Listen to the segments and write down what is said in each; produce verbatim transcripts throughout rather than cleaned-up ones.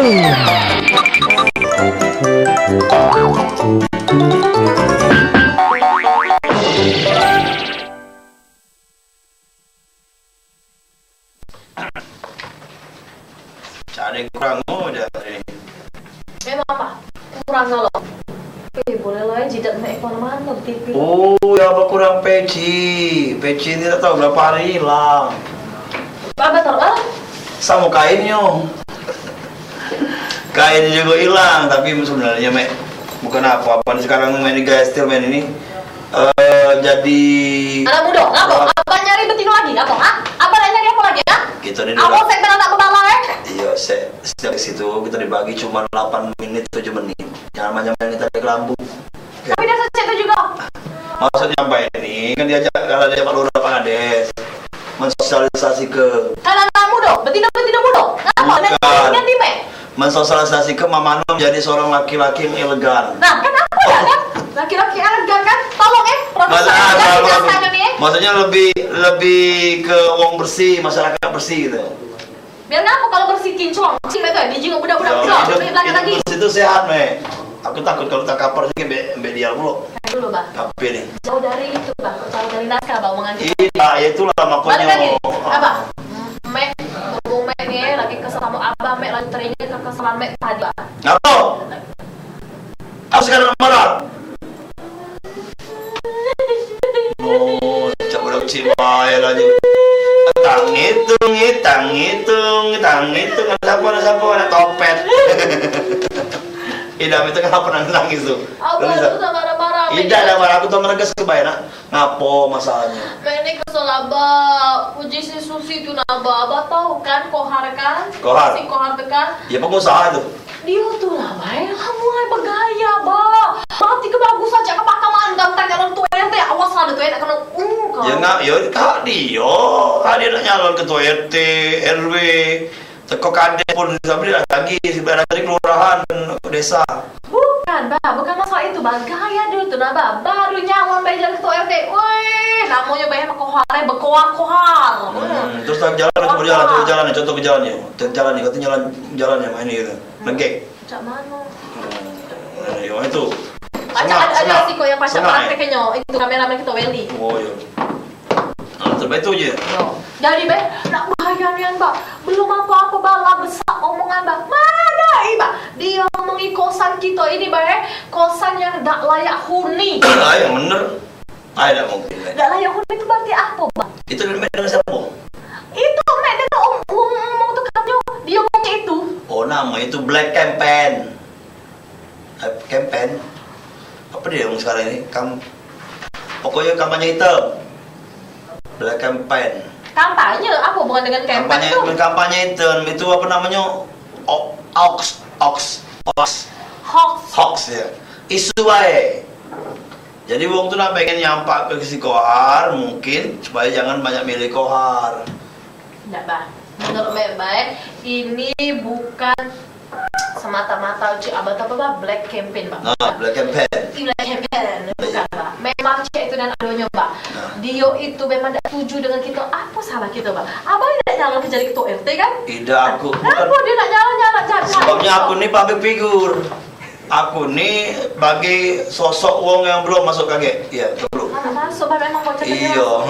Cak ado yang kurang, oh, dah ni. Memang apa? Kurang kalau. Eh, boleh lah, eh, jidat mek kemana-mana, T V. Oh, ya, apa kurang peci? Peci ni tak tahu berapa hari hilang. Apa betul lah? Sama kainnyo. Kain juga hilang, tapi sebenarnya, mek, bukan apa-apa ni sekarang, mek, ini guys, still, mek, ini. Eh, jadi anak muda, ngapo? Abang nyari betino lagi, ngapo? Ha? Abang nak nyari apa lagi, ha? Kita ni dulu. Abang segmen anak kepala, eh? Iya, se-, sejak situ kita dibagi cuma delapan menit, tujuh menit. Jangan banyak-banyak kita di lampu. Tapi dah sejak itu juga. Maksudnya apa ini? Kan diajak, kalau diajak Pak Lurah, Pak Kades. Mensosialisasi ke. Kan anak muda, betino-betino muda. Ngapo? Bukan. Dengan di mek. Mensosialisasi ke mamano menjadi seorang laki-laki yang elegan. Nah, kan aku dah kan? Laki-laki elegan kan? Tolong, eh, produser, maksudnya, eh, jelaskan ini, eh. Maksudnya lebih, lebih ke wong bersih, masyarakat bersih gitu. Biar ngapo kalau bersih kinclong? Cik, betul, dijingok budak-budak kinclong. Hidup, hidup bersih tu sehat, mek. Aku takut kalau tak kapar sikit, ambek, ambek dia pulo. Dulu, Bah. Tapi ni. Jauh dari itu, Bah. Jauh dari naskah, Bah, omongan kita. Iya, ya itulah makanya. Balik lagi. Apa? Mek, berhubung Mek ni lagi kesel sama Abah, Mek lagi teringat kekesalan Mek tadi, Bah. Ngapo? Aku sekarang marah. Oh, cak budak kecil bae lah ni. Tang ngitung, tang ngitung, tang ngitung. Ada siapa, ada siapa, ada topet. Idam itu kenapa nangis tu? Abah tu tak marah-marah. Idak ada marah, aku tu mereges ke bae, nak. Ngapo masalahnyo? Mek ni kesel Abah. Uji si Susi tu nah, Abah. Abah tau kan Kohar kan? Kohar. Si Kohar tu kan? Ya, pengusaha tu. Dio tu lah, Bah, eh, amuai begaya, Bah. Berarti ke bagus aja ke mahkamah, dak tanya orang tua R T, awas lah, dak tu, eh, nak kena, uh, kau. Ya, ngap, ya, tak dio. Kan dio nak nyalon ketua R T, R W, teko kades pun, tapi dak lagi, sebenarnya dari kelurahan, desa. Bukan, Bah, bukan masalah itu, Bah. Gaya dio tu, nah, Bah. Baru nyalon, Bah, jadi ketua R T. Woi, namonyo, Bah, emang kohar, eh, bekoar-kohar. Hmm, terus tak jalan, coba jalan, coba jalan, contoh ke jalan ni. Jalan ni, kata jalan, jalan yang main ni, gitu. Legek. Cak mano? Hmm, yo, itu. Pacak ado, ado siko yang pacak praktek nyo. Itu kameramen kito, Welly. Oh, iyo. Nah, sampai itu je. Yo. Jadi, Bah, nak bahaya nian, Bah. Belum apo-apo, Bah, lah besak omongan, Bah. Mano, i, Bah? Dio ngomongi kosan kito ini, Bah, eh. Kosan yang dak layak huni. Ah, yang bener. Ai, dak mungkin, Mek. Dak layak huni itu berarti apo, Bang? Itu Mek dengan siapo? Itu Mek dengan om, wong ngomong tu kan, dio ngomong itu. Oh, namo itu black campaign. Eh, campaign. Apo dio ngomong sekarang ini? Kam-, pokoknyo kampanye item. Black campaign. Kampanye? Apo hubungan dengan campaign tu? Kampanye, kampanye item itu apo namonyo? O-, hoax, hoax, hoax. Hoax. Hoax, ya. Isu bae. Jadi wong tu nak pengen nyampak ke si Kohar, mungkin supaya jangan banyak milih Kohar. Ndak, Bah. Menurut Mek bae, ini bukan semata-mata cik abah tu apo, Bah, black campaign, Bah. Nah, black campaign. Black campaign, bukan, Bah. Memang cik itu dan adonyo, Bah. Nah. Dio itu memang ndak setuju dengan kito. Apo salah kito, Bah? Abah ndak nyalon ke jadi ketua R T, kan? Idak, aku bukan. Ngapo dio nak nyalon, nyalon, nyalon? Sebabnyo aku ni public figure. Aku ni bagi sosok wong yang belum masuk kagek. Iya, belum. Masuk, Bah, memang kau cakap. Iyo.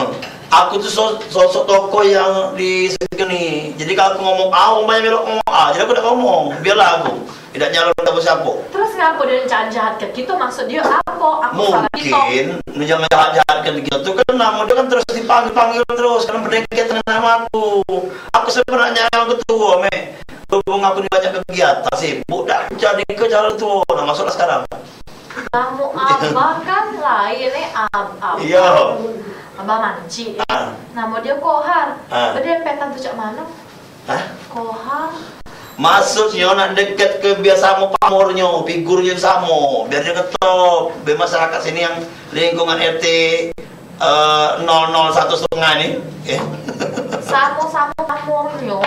Aku tu so-, sosok tokoh yang di segini. Jadi kalau aku ngomong A, wong banyak belok ngomong A. Jadi aku dak ngomong. Biarlah aku. Idak nyalon siapo-siapo. Terus ngapo dio jahat-jahat ke kito? Maksud dio apo? Apo salah kito? Mungkin, dio jangan jahat-jahat ke kito tu kan, namo dio kan terus dipanggil-panggil terus. Kan berdengket dengan namo aku. Aku sebenarnyo nyalon ketua, Mek. Berhubung aku ni banyak kegiatan, sibuk dak jadi ke calon ketua. Nah, masuklah sekarang. Namo abah kan lain, eh, ab-, ab-, Iyo. Abah Manci, eh. Ah. Namo dio Kohar. Ah. Berdempetan tu cak mano? Hah? Kohar. Maksudnyo nak deket ke biar samo pamornyo, figurnyo samo, biar dio ngetop, biar masyarakat sini yang lingkungan R T eh, nol nol satu setengah ni, eh. Samo-samo pamornyo.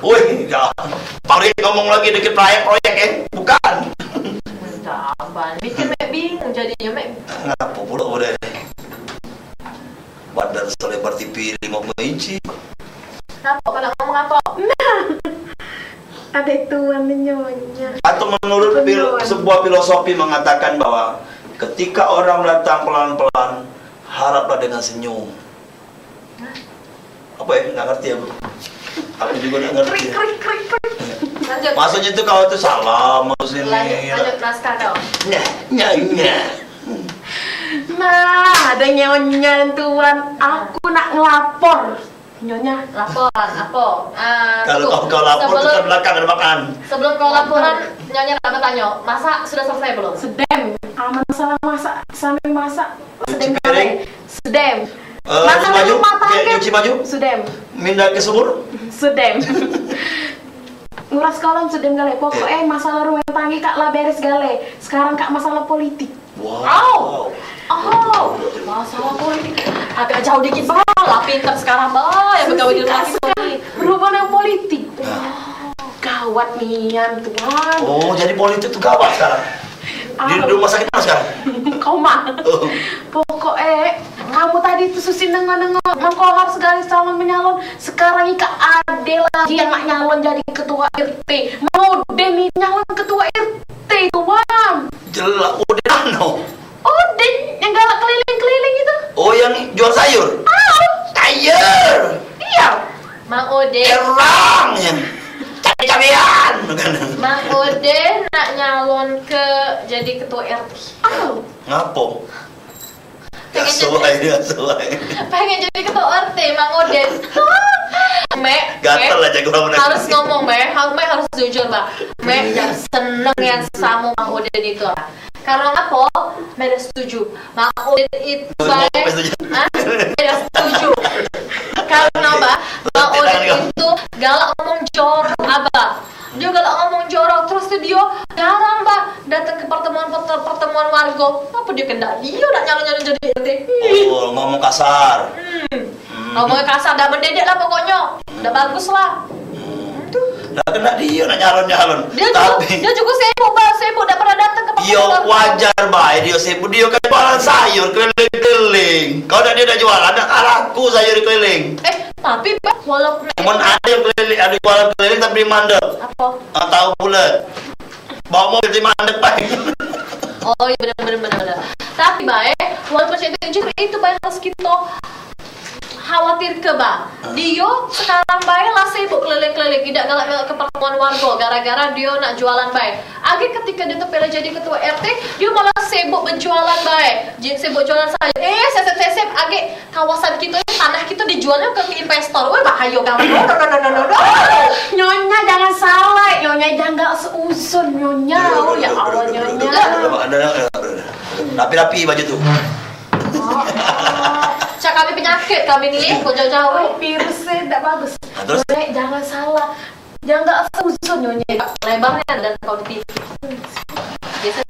Woi, dah. Pabrik ngomong lagi deket proyek-proyek, eh. Bukan. Dah, Abang. Bikin Mek bingung jadinyo, Mek. Ngapo pulo udah ni? Badan selebar T V lima puluh inci. Ngapo kau nak ngomong apo? Ada tuan ni nyonya. Atau menurut fil- sebuah filosofi mengatakan bahwa ketika orang datang pelan-pelan, haraplah dengan senyum. Apa ya? Nggak ngerti aku. Aku juga nggak ngerti. Krik, krik, krik, krik. Lanjut. Maksudnya itu kau tuh salam, maksudnya. Lanjut, lanjut naskah kau. Nyah, nyah, nyah. Nah, ada nyonya tuan. Aku nak ngelapor. Nyonya, laporan apa? Ah, kalau kau, kau lapor, sebelum, tukang belakang ada makan. Sebelum kau laporan, Nyonya nak bertanya, masak sudah selesai belum? Sedem. Ah, masalah masak, sambil masak. Cuci piring. Sedem. Eh, masalah rumah tangga. Cuci baju? Sedem. Mindah ke sumur? Sedem. Nguras kolam sedem gale. Pokoknya masalah rumah tangga kak lah beres gale. Sekarang kak masalah politik. Wow. Au. Au. Masalah politik. Agak jauh dikit, bah. Lah, pinter sekarang, bah, yang begawe di rumah kita ni. Berhubungan dengan politik. Gawat nian, Tuan. Oh, jadi politik tu gawat sekarang. Di rumah sakit mana sekarang? Koma. Oh. Pokok, eh, kamu tadi tu Susi nengok-nengok, mengkohar segala calon menyalon. Sekarang ika ada lagi yang nak nyalon jadi ketua R T. Mau deh nih nyalon ketua R T, Tuan. Jelek, Udin anu. Udin yang galak keliling-keliling itu. Oh, yang jual sayur? Ah. Sayur. Iya. Mang Udin. Erang yang cabe-cabean. Mang Udin nak nyalon ke jadi ketua R T. Ah. Ngapo? Pengen jadi, suai, suai. Pengen jadi ketua R T, Mang Udin. Mek, gatel Mek, aja gua, harus ngomong, Mek. Mek harus jujur, Mek. Mek seneng yang sama Mang Udin itu. Karena apa? Mek dah setuju. Mang Udin itu baik. Hah? Mek dah setuju. Karena apa? Mang Udin itu galak ngomong jorok, Abah. Dia galak ngomong jorok, terus tu dia jarang, bah, datang ke pertemuan, pertemuan warga. Apa dia kendak dia nak nyalon-nyalon jadi R T? Oh, ngomong kasar. Hmm. Ngomong kasar, dak mendidik lah pokoknya. Dak bagus lah. Hmm. Dak kendak dia nak nyalon-nyalon. Dia juga, dia juga sibuk, bah, sibuk dak pernah datang ke pertemuan warga. Yo, wajar bae dia sibuk. Dia kan jualan sayur keliling-keliling. Kalau dak dia dak jualan, dak laku sayur keliling. Eh, tapi, bah, walaupun cuman ada yang keliling, ada jualan keliling tapi mandek. Apa? Ah, tahu bulat. Bawa mobil di mandek, Pak. Oh, iya, bener, bener, bener, bener. Tapi, bae, walaupun cerita jujur, itu bae harus kita khawatir ke, bah. Ah. Dia sekarang bae lah sibuk keliling-keliling, tidak galak-galak ke pertemuan warga, gara-gara dia nak jualan bae. Agi ketika dia terpilih jadi ketua R T, dia malah sibuk berjualan bae. Sibuk jualan sayur. Eh, sesep-sesep, agi kawasan kita ni, tanah kita dijualnya ke investor. Weh, bahaya gawe. No, no, no, no, no, no. Nyonya jangan salah, Nyonya jangan seuzon, Nyonya. Oh, ya Allah, Nyonya. Rapi-rapi baju tu. Oh, oh. Cak kami penyakit, kami ni, kau jauh-jauh. Virus saya tak bagus. Nah, terus? Nyonya jangan salah. Jangan seuzon, Nyonya. Lebarnya dan kau di T V. Biasa.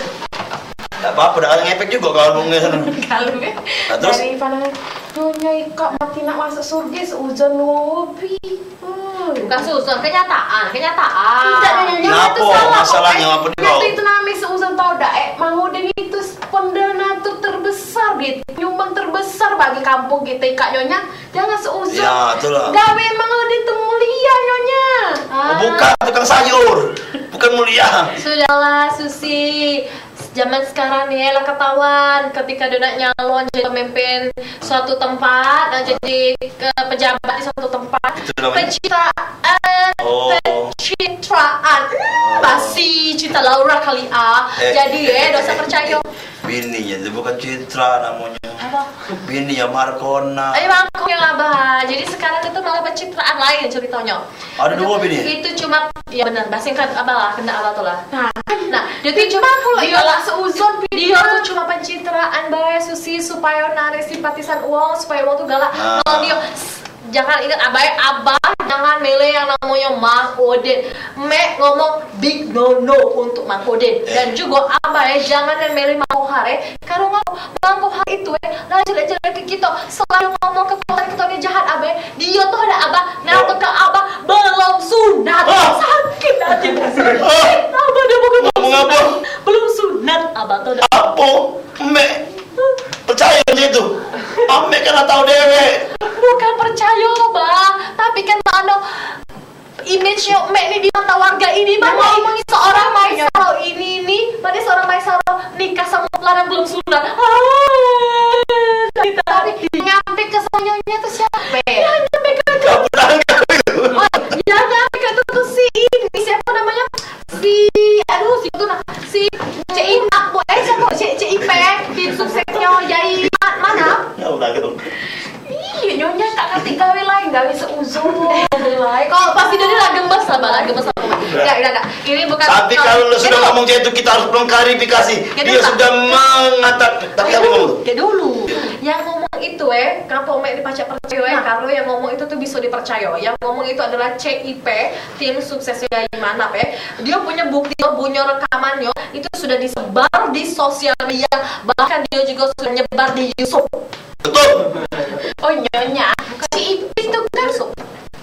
Tak apa-apa, dah ngepek juga kalau mau nge- sana. Kalau ya. Nah, terus? Dari pandangan Nyonya ikak mati nak masuk surga seuzon lobi. Hmm. Bukan seuzon, kenyataan, kenyataan. Tidak, Nyonya, Nyonya itu salah. Masalahnya apa di kau? Itu namanya seuzon tau dak, eh, Mang Udin itu pendonatur terbesar gitu, penyumbang terbesar bagi kampung kita, ikak Nyonya. Jangan seuzon. Ya, itulah. Gawe Mang Udin tu mulia, Nyonya. Oh, bukan tukang sayur. Bukan mulia. Sudahlah, Susi. Zaman sekarang ni lah ketahuan ketika dia nak nyalon jadi pemimpin suatu tempat, nak jadi, eh, pejabat di suatu tempat. Itu namanya? Pencitraan, oh. Pencitraan. Hmm, oh. Basi cerita Laura kali, ah. Eh, jadi, eh, eh, dosa eh, percaya. Eh. Bini je tu bukan Citra namanya. Apa? Bini ya Markona. Eh, Markona lah, Bah. Jadi sekarang itu malah pencitraan lain ceritanya. Ada dua bini? Itu cuma, ya benar, Bah, singkat Abah lah, kena Abah tu lah. Nah. Nah, dia tu cuma aku lah, dia lah seuzon dia tu cuma pencitraan bae, Susi, supaya narik simpatisan uang, supaya uang tu galak. Nah. Kalau dia Jangan ingat abai, abah jangan milih yang namanya Mang Udin. Mek ngomong big no no untuk Mang Udin. Eh. Dan juga abai jangan yang milih Mang Kohar, eh. Karena Mang, Mang Kohar itu, eh, lah jelek-jelek ke kita. Selalu ngomong ke Kohar, kita ni jahat, abai. Dia tuh ada abah, nah, oh, ke abah belum sunat. Ah. Sakit hati. Ah. Abah dia bukan belum sunat. Ngomong apa? Belum sunat, abah tuh ada. Apa? Mek percaya macam itu? Amek kan lah tahu dewek. Bukan percaya, Bah. Tapi kan, anu, image-nya Mek ni di mata warga sekarang belum sunat. Ah, sakit hati. Tapi nyampe ke sononya tuh siapa? Ya, nyampe ke Kamu tahu gak itu? Oh, jangan, Kak, tuh, tuh si ini, siapa namanya? Si, aduh, si itu nah, si Cik Inap, Bu, eh, siapa? Cik, Cik Ipe, tim suksesnya Yai Ma-, mana? Ya udah, gitu. Iya, nyonya tak katik gawe lain, gawe seuzon. Kok pasti dia lah gemes lah, Bang, lah gemes lah. Enggak, enggak, enggak. Ini bukan. Tapi kalau lu sudah ngomong kayak itu, kita harus mengklarifikasi. Jadi, dia sudah mengatakan, tapi apa ngomong? Dia dulu. Yang ngomong itu, eh, kampung mek dipacak percaya, eh, nah. Kalau yang ngomong itu tuh bisa dipercaya. Yang ngomong itu adalah C I P, tim suksesnya Yai Manap, eh. Dia punya bukti, dia punya rekamannya, itu sudah disebar di sosial media. Bahkan dia juga sudah nyebar di YouTube. Betul. Oh, nyonya. Si Ipin itu kan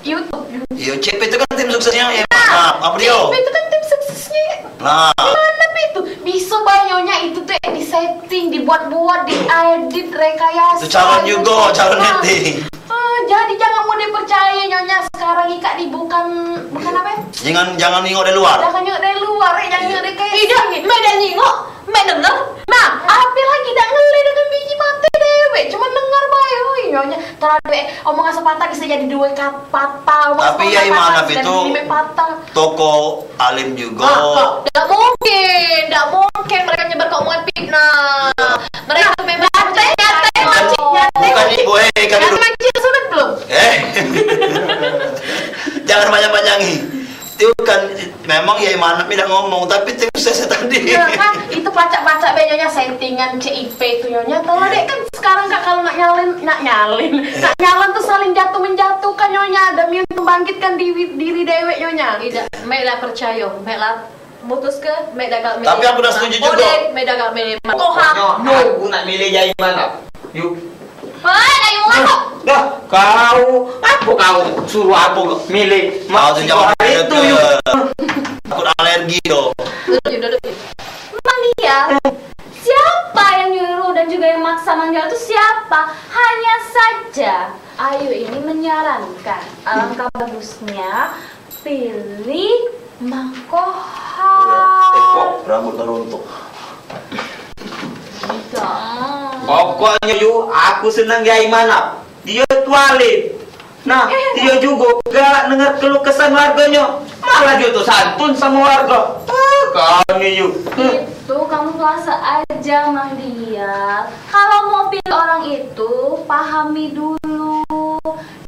YouTube. Iyo, C P itu kan tim suksesnya, ya, nah, maaf, apa dia? C P itu kan tim suksesnya. Nah. Gimana, Pi, itu? Bisa, Bang, nyonya itu tuh yang disetting, dibuat-buat, diedit, rekayasa. Itu calon juga, calon nah. Nanti. Ah, jadi jangan mau dipercaya, nyonya. Sekarang ikak di bukan, bukan apa ya? Jangan, jangan nengok dari luar. Jangan nengok dari luar, eh. Jangan nengok dari kayak. Ih, dah, mek dah nengok. Mek denger? Nah, ape lagi dak ngeli dengan biji mate dewek, cuma dengar bae. Oi, nyonya, terlalu, eh, omongan sepatah bisa jadi dua kat-, patah, omongan sepatah. Tapi ya, Iman, ape itu lime patah. Toko alim juga. Ah, kok dak mungkin, dak mungkin mereka nyebar ke omongan fitnah. Mereka tuh memang nyate, nyate, bukan, mancing, nyate, bukan mancing. Ibu, eh, kan. Nyate dulu. Mancing sunat belum? Eh. Jangan banyak-banyangi. Itu kan memang ya Iman nak bilang ngomong, tapi tim sukses tadi. Iya kan, itu pacak-pacak be nyonya settingan C I P itu nyonya. Tolong dek kan sekarang kak kalau nak nyalin, nak nyalin, nak nyalon tuh saling jatuh menjatuhkan nyonya demi untuk membangkitkan diri, diri dewek nyonya. Tidak, mek lah percaya, mek lah mutus ke, mek dah gak milih. Tapi aku dah setuju juga. Mek dah gak milih. Koha, no. Aku nak milih Yai Manap. Yuk. Hei, ayo masuk. Dah, kau, apa kau suruh aku milih? Kau tu jangan itu, yuk. Takut alergi tu. Duduk, duduk, duduk. Mang Dial, siapa yang nyuruh dan juga yang maksa Mang Dial itu siapa? Hanya saja Ayu ini menyarankan, alangkah bagusnya pilih Mang Kohar. Tepok rambut runtuh. Tidak. Pokoknyo, Yu, aku seneng Yai Manap. Dio tu alim. Nah, dio jugo galak denger keluh kesah warganyo. Malah dio tu santun samo warga. Ah, kau ni, Yu. Itu kamu puasa aja, Mang Dial. Kalau mau pilih orang itu, pahami dulu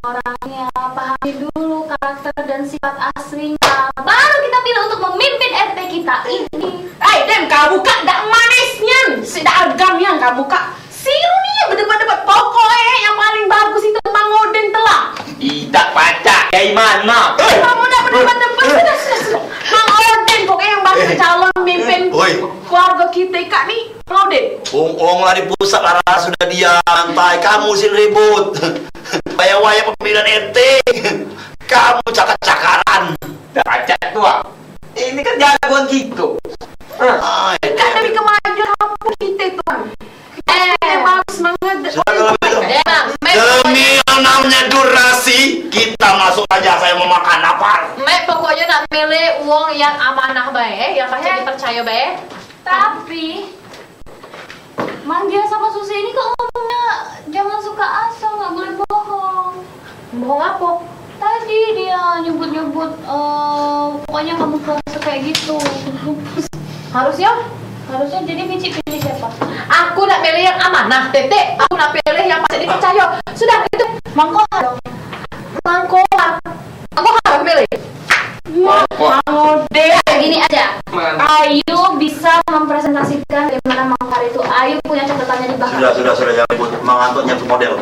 orangnya, pahami dulu karakter dan sifat aslinya. Baru kita pilih untuk memimpin R T kita ini. Hei, Dem, kau buka dak manis nian. Si dak agam nian kau buka. Si Runi yang berdebat-debat. Pokoknya yang paling bagus itu Mang Odin telah. Idak pacak, Yai Manap. Kamu dak berdebat-debat. Sudah, sudah, sudah. Mang Odin pokoknya yang bakal calon mimpin keluarga kita, Kak, nih. Mang Odin. Wong, wong lah di pusat lah sudah dia santai. Kamu sih ribut. Wayah-wayah pemilihan R T. Kamu cakar-cakaran. Dak pacak tu, ah. Ini kan jagoan kita. Hah? Kak, demi kemajuan kampung kita, Tuan. Eh, bagus banget. Sudah, kalau begitu. Demi yang namanya durasi, kita masuk aja, saya mau makan lapar. Mek pokoknya nak milih wong yang amanah bae, yang pacak dipercaya bae. Tapi Mang Dial sama Susi ini kok ngomongnya jangan suka asal, nggak boleh bohong. Bohong apa? Tadi dia nyebut-nyebut, eh, pokoknya kamu puasa kayak gitu. Harusnya? Harusnya jadi Mici pilih siapa? Aku nak pilih yang amanah, titik. Aku nak pilih yang pacak dipercaya. Sudah, itu. Mang Kohar dong. Mang Kohar. Mang Kohar pilih. Mang Odin. Gini aja. Ayu bisa mempresentasikan bagaimana Mang Kohar itu. Ayu punya catatannya di belakang. Sudah, sudah, sudah, jangan ribut. Mang Anto nyentuh model.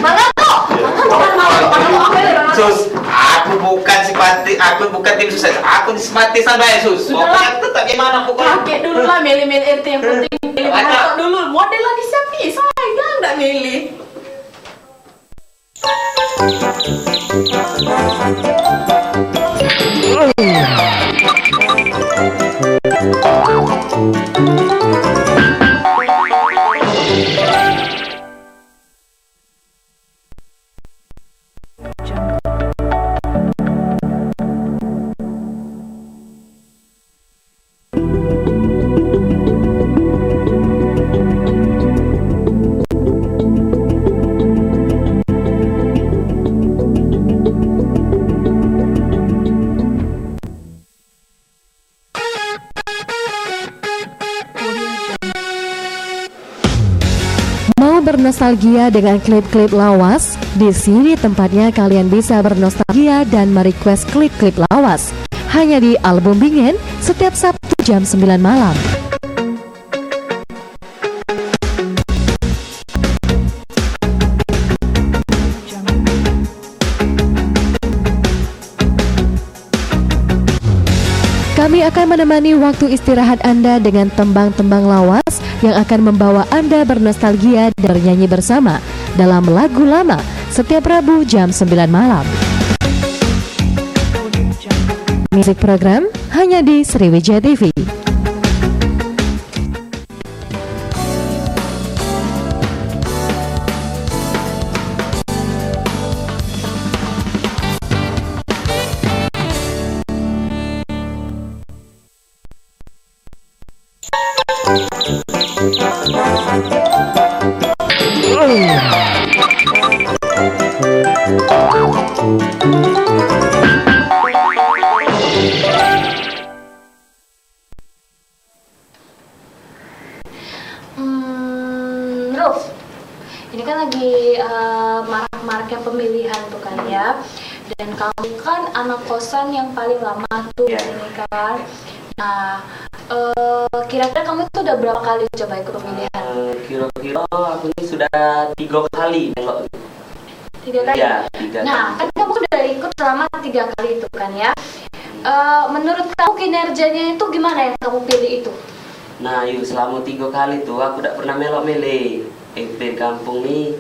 Mang Anto! Mang Anto, Mang Anto, Mang Anto, apa ya, Mang Anto? Sus, aku bukan simpati, aku bukan tim sukses. Aku simpatisan bae, Sus. Sudahlah. Pokoknya tetap gimana pokoknya. Pakai dulu lah, milih-milih R T yang penting. Milih Mang Anto dulu. Model lagi siapa? Sayang dak milih. Bernostalgia dengan klip-klip lawas? Di sini tempatnya kalian bisa bernostalgia dan merequest klip-klip lawas. Hanya di Album Bingen, setiap Sabtu jam sembilan malam. Kami akan menemani waktu istirahat Anda dengan tembang-tembang lawas yang akan membawa Anda bernostalgia dan bernyanyi bersama dalam lagu lama setiap Rabu jam sembilan malam. Music Program hanya di Sriwijaya T V. Hmm, Ruf, ini kan lagi eh, marak-maraknya pemilihan tuh kan ya. Dan kamu kan anak kosan yang paling lama tuh di sini kan. Nah, eh, kira-kira kamu tuh udah berapa kali coba ikut pemilihan? Eh, kira-kira aku ini sudah tiga kali melok. Tiga kali? Iya, tiga kali. Nah, kan kamu sudah ikut selama tiga kali itu kan ya. Eh, menurut kamu kinerjanya itu gimana yang kamu pilih itu? Nah, yuk selama tiga kali tuh aku dak pernah melok milih. Eh, di kampung nih.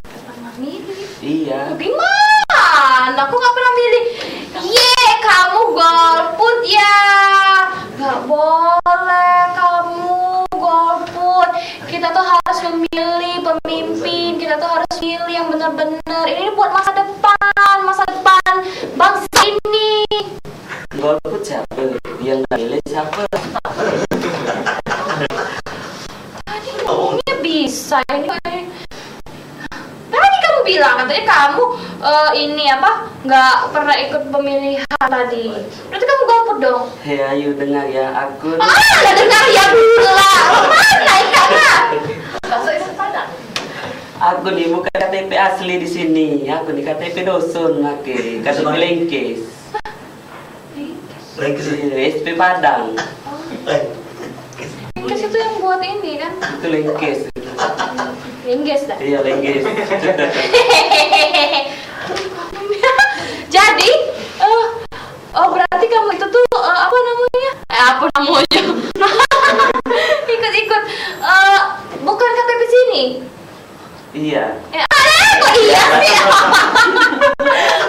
Pernah milih? Iya. Gimana? Aku nggak pernah milih. Ye, kamu golput ya. Nggak boleh kamu golput. Kita tuh harus memilih pemimpin, kita tuh harus milih yang benar-benar. Ini buat masa depan, masa depan bangsa ini. Golput siapa? Yang milih siapa? Tadi ngomongnya bisa ini. Tadi kamu bilang katanya kamu eh, ini apa? Nggak pernah ikut pemilihan tadi. Berarti kamu golput dong. Hei, ayu dengar ya, aku ni. Ah, lah dengar ya pula. Mana ikatnya? Aku ni bukan K T P asli di sini. Aku ni K T P doson make, K T P lengkes. Lengkes. Iya, S P Padang. Lengkes. Lengkes itu yang buat ini kan? Itu lengkes. Lengkes dah. Iya, lengkes. Jadi, eh, oh, berarti kamu itu tuh eh, apa namanya? Eh, apa namanya? Ikut-ikut eh, bukan K T P sini. Iya. Eh, eh, kok iya sih?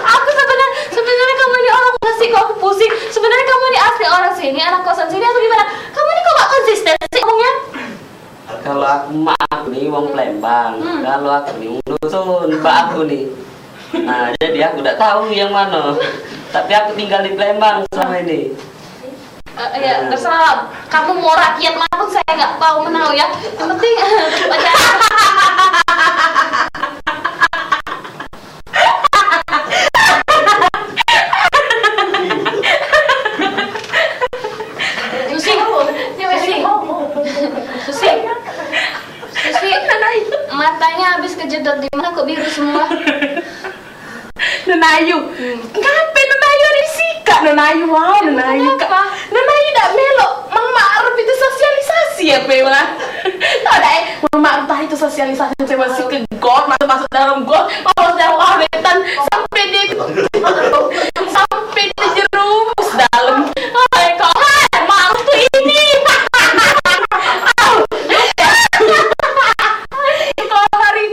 Aku sebenarnya sebenarnya kamu ini orang sini kok aku pusing. Sebenarnya kamu ini asli orang sini, anak kosan sini atau gimana? Kamu ini kok gak konsisten sih ngomongnya? Kalau aku mak aku ni wong Palembang, kalau aku ni wong dusun, mbak aku ni. Nah, jadi aku dak tahu yang mana. Tapi aku tinggal di Palembang selama ini. Eh, ya, terserah. Kamu mau rakyat mana pun saya nggak tahu menau ya. Yang penting pacaran. Susi, Susi, Susi, Susi, matanya habis kejedot di mana kok biru semua? Nenayu. Hmm. Ngape Nenayu ada di sikak Nenayu? Wow, Nenayu. Kenapa? Nenayu dak melok Mang Ma'ruf itu sosialisasi apa ya, Bang? Tahu dak eh, Mang Ma'ruf tadi itu sosialisasi saya masih ke got, masuk, masuk dalam got, masuk dalam karetan sampai di sampai di jerumus dalam. Hai kau, hai, Ma'ruf tuh ini. Kau hari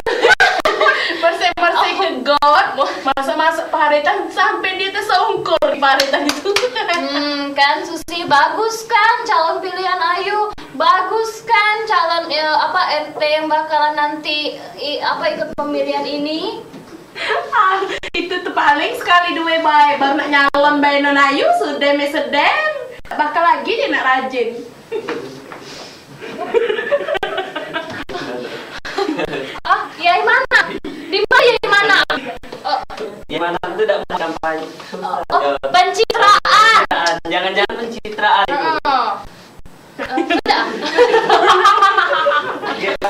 bersih-bersih ke got, masuk-masuk paretan sampai dia tersungkur di paretan itu. Hmm, kan Susi bagus kan calon pilihan Ayu, bagus kan calon eh, apa R T yang bakalan nanti i, apa ikut pemilihan ini. Ah, itu tuh paling sekali dua bae, baru nak nyalon bae non Ayu, sudah me sedem. Bakal lagi dia nak rajin. Ah, ya di mana? Di mana ya di mana? Oh. Di mana tu dak mau kampanye? Oh, oh, pencitraan. Jangan-jangan pencitraan itu. Heeh. Eh, sudah.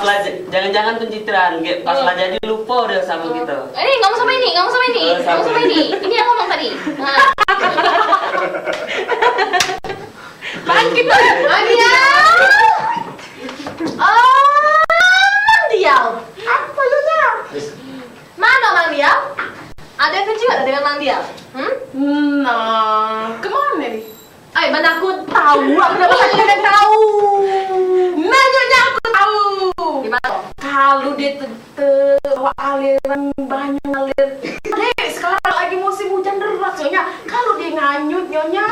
Lah, j-, jangan-jangan pencitraan, gek pas lah jadi lupa dia sama kita. Eh, ngomong sama ini, ngomong sama ini, ngomong sama ini. Ini yang ngomong tadi. Nah. Bangkit, Bang. Mang Dial. Oh, Mang Dial. Apa lu, Dial? Mano Mang Dial? Ada apa juga dengan Mang Dial? Hmm? Nah, kemana nih? Ai, mana aku tahu, aku dah bahan kena tahu. Nanya aku tahu. Gimana? Kalau dia te, te, bawa aliran banyu ngalir. Dek, sekarang lagi musim hujan deras, nyonya. Kalau dia nganyut, nyonya,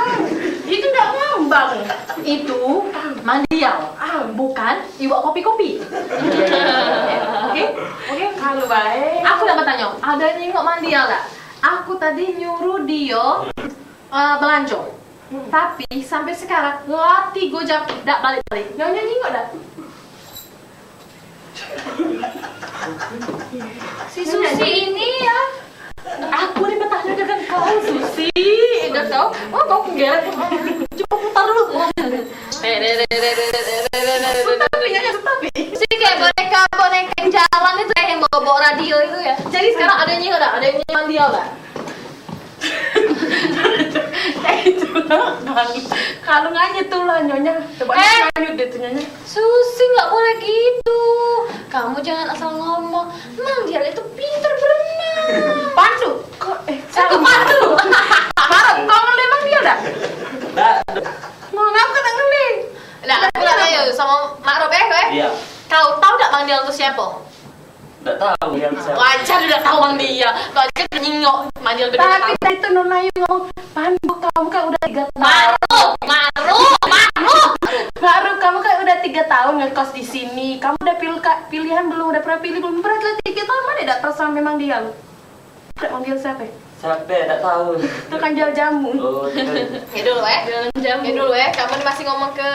dia tu ndak ngambang. Itu Mang Dial, ah, bukan iwak kopi-kopi. Oke? Oke, kalau baik. Aku nak bertanya, ada yang nengok Mang Dial tak? Aku tadi nyuruh dia, eh, belanja. Tapi sampai sekarang lah tiga jam dak balik-balik. Nyonya nengok dah. Si Susi ini ya. Aku ni bertanya dengan kau, Susi. Dah tahu. Oh, kau menggeret. Cuba putar dulu. Tapi, tapi. Si kayak boneka-boneka yang jalan itu, kayak yang bawa-bawa radio itu ya. Jadi sekarang ada yang nyimak dah, ada yang nyimak dia dah. Eh, itu lah. Kalau nganyut tu lah, nyonya. Coba eh, nganyut deh tu, nyonya. Susi, nggak boleh gitu. Kamu jangan asal ngomong. Mang Dial itu pinter berenang. Pandu. Kok, eh, salah. Pandu. Baru kau ngelih Mang Dial dah? Dah. Mau ngapa nak ngelih? Nah, aku nak tanya sama Mak Rob, eh, eh. Iya. Kau tahu tak Mang Dial itu siapa? Ndak tahu dia siapa. Wajar udah tahu Mang Dial. Wajar nyingok Mang Dial. Tapi tadi tuh Nona Ayu ngomong, "Pandu, kamu kan udah tiga tahun." Maru, maru, maru. Maru, kamu kan udah tiga tahun ngekos di sini. Kamu udah pil-, pilihan belum? Udah pernah pilih belum? Berarti lah tiga tahun, mana dak tahu sama Mang Dial? Dak Mang Dial siapa? Siapa? Dak tahu. Tukang jual jamu. Oh, tukang. Ya dulu, eh. Jualan jamu. Ya dulu, eh. Kamu masih ngomong ke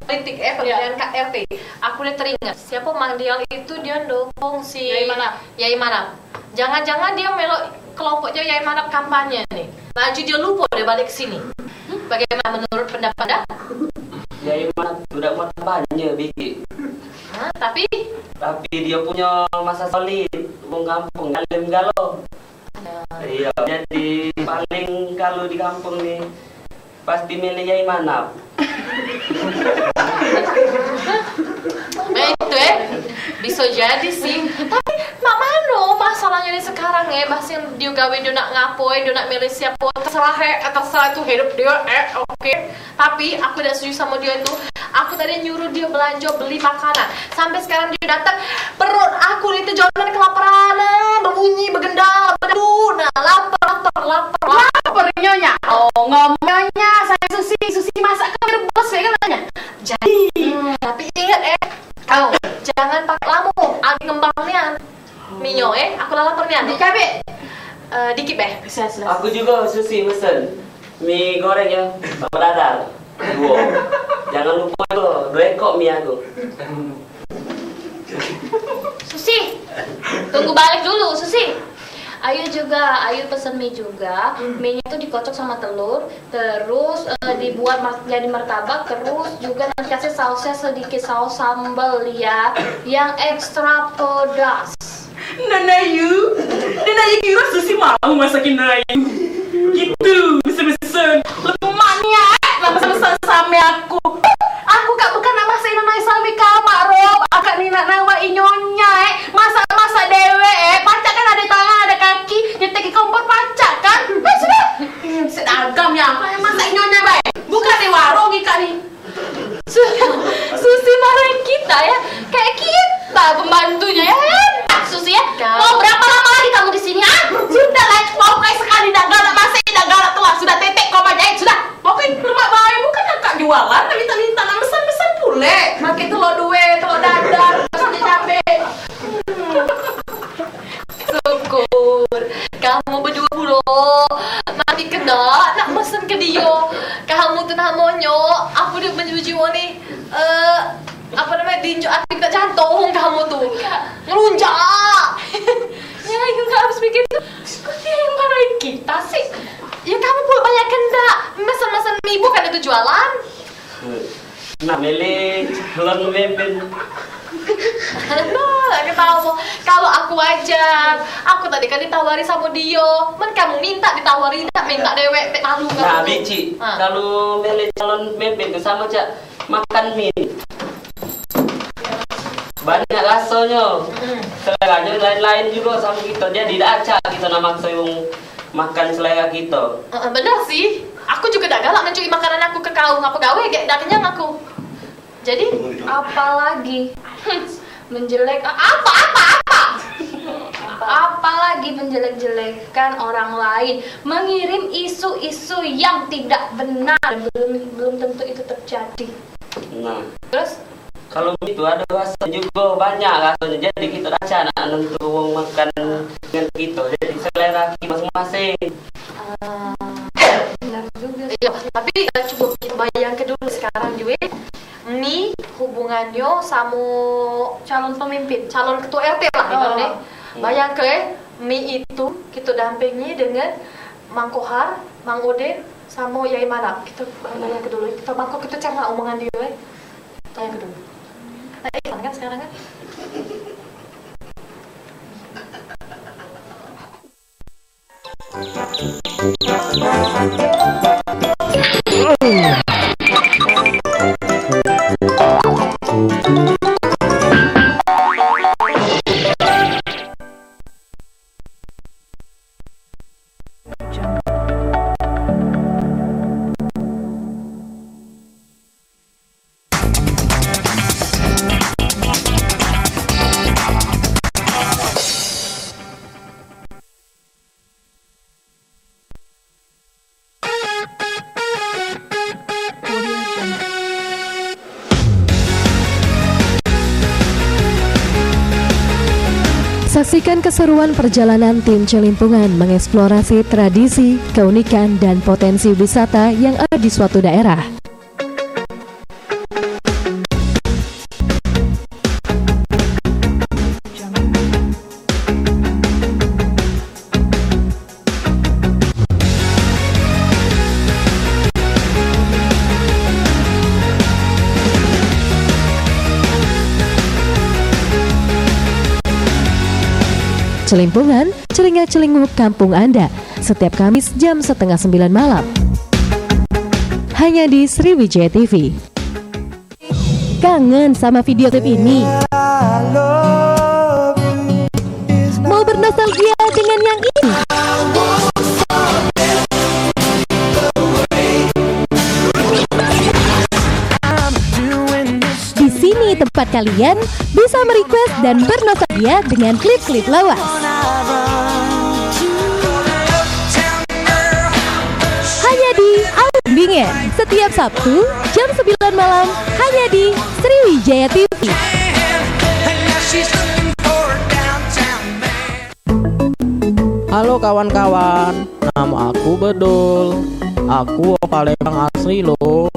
politik, eh, pemilihan K R T. Aku udah teringat. Siapa Mang Dial itu dia dukung si Yai Manap. Yai Manap. Jangan-jangan dia melok kelompoknya Yai Manap kampanye nih. Laju dia lupa dia balik ke sini. Hmm? Bagaimana menurut pendapat anda? Yai Manap tu dak mau kampanye, Biki. Hah, tapi? Tapi dia punya masa solid, wong kampung, alim galo. Iya, jadi paling kalau di kampung nih, pasti milih Yai Manap. Nah, itu, eh. Bisa jadi sih. Tapi mak mano masalahnya nih sekarang, eh, masih dia gawe, dia nak ngapo, eh, dia nak milih siapa, terserah, eh, terserah itu hidup dia, eh, oke. Tapi aku dak setuju sama dia itu. Aku tadi nyuruh dia belanja beli makanan. Sampai sekarang dia datang, perut aku ni tejonan kelaparan, ah, berbunyi, begendang, berdebu. Nah, lapar, lapar, lapar, lapar. Lapar nyonya. Oh, ngomong nyonya, saya Susi, Susi masak ke rebus ya katanya. Jadi. Hmm, tapi ingat, eh, kau jangan pakai lamo, agi ngembang nian. Minyo, eh, aku lah lapar nian. Di kabek. Eh, dikit, beh. Aku juga Susi mesen. Mi goreng ya, sama dadar. Dua. Jangan lupa tu, dua ekor mi aku. Susi, tunggu balik dulu, Susi. Ayu juga, Ayu pesen mi juga. Mi-nya tuh dikocok sama telur, terus, eh, dibuat mar-, jadi martabak, terus juga nanti kasih sausnya sedikit, saus sambal ya, yang ekstra pedas. Nanayu, Nanayu kira Susi mau masakin Nanayu. Gitu, mesen-mesen. Lemak nian, eh, nak mesen-mesen same aku. Aku kak bukan nak masakin Nanayu same kau, Mak Rob. Akak ni nak nawai nyonya, eh. Masak-masak dewek, eh. Pacak kan ada tangan, ada kaki. Nyetek ke kompor pacak kan. Eh, sudah. Hmm, sedagam ya, apa yang masak nyonya bae? Bukan di warung ikak ni. Su-, Susi marahin kita ya. Kayak kita pembantunya ya. Hebat Susi ya. Mau berapa lama lagi kamu di sini, ah? Sudah lah, pokoknya sekali dah galak masih dah galak tuan. Sudah tetek kau jahit, sudah. Pokoknya lemak bae, bukan kakak jualan, nak minta-minta, nak mesen-mesen pule. Pakai telur due, telur dadar, terus ada cabe. Hmm. Syukur. Kamu berdua pulo mati kena nak mesen ke dia. Kamu tu namonyo, aku dio menjuji ni, eh, apa namanya, diinjuk ati kena jantung kamu tu. Ngelunjak. Ya, you nggak habis pikir tu. Kok dia yang marahin kita sih? Ya, kamu pulo banyak kendak. Mesen-mesen mi bukan itu jualan. Nah, milih calon pemimpin. Nah, ketawa. Kalau aku wajar, aku tadi kan ditawari sama dia. Men kamu minta ditawari, dak minta dewek, tek malu kamu. Nah, Bik, Cik, kalau milih calon pemimpin tu sama cak makan mie. Banyak rasonyo. Mm-mm. Seleranya lain-lain juga sama kita. Jadi dak acak kita nak maksa wong makan selera kita. Heeh, bener sih. Aku juga dak galak mencuri makanan aku ke kau. Ngapa gawe gek dak kenyang aku. Jadi, apalagi menjelek, apa, apa, apa? Apalagi menjelek-jelekkan orang lain, mengirim isu-isu yang tidak benar, belum belum tentu itu terjadi. Nah, terus? Kalau itu ada rasa juga banyak rasanya. Jadi kita dak acak nak nentu wong makan dengan kita. Jadi selera kita masing-masing. Ah, benar juga sih. Iya, tapi, eh, coba kita bayangke dulu sekarang, Jue. Mi hubungannya sama calon pemimpin, calon ketua R T lah, oh, ibaratnya. Hmm. Bayangke, Mi itu kita dampingi dengan Mang Kohar, Mang Udin, sama Yai Manap. Kita bayangke dulu, kita bangkok, kita cerna omongan dia, eh. Bayangke dulu. Nah, Ivan kan sekarang kan? Saksikan keseruan perjalanan tim Celimpungan mengeksplorasi tradisi, keunikan, dan potensi wisata yang ada di suatu daerah. Celimpungan, celingak-celinguk kampung Anda, setiap Kamis jam setengah sembilan malam. Hanya di Sriwijaya T V. Kangen sama video klip ini? Mau bernostalgia dengan yang ini? Di sini tempat kalian bisa merequest dan bernostalgia dengan klip-klip lawas. Hanya di Alam Bingen, setiap Sabtu jam sembilan malam, hanya di Sriwijaya T V. Halo kawan-kawan, nama aku Bedul. Aku wong Palembang asli lo.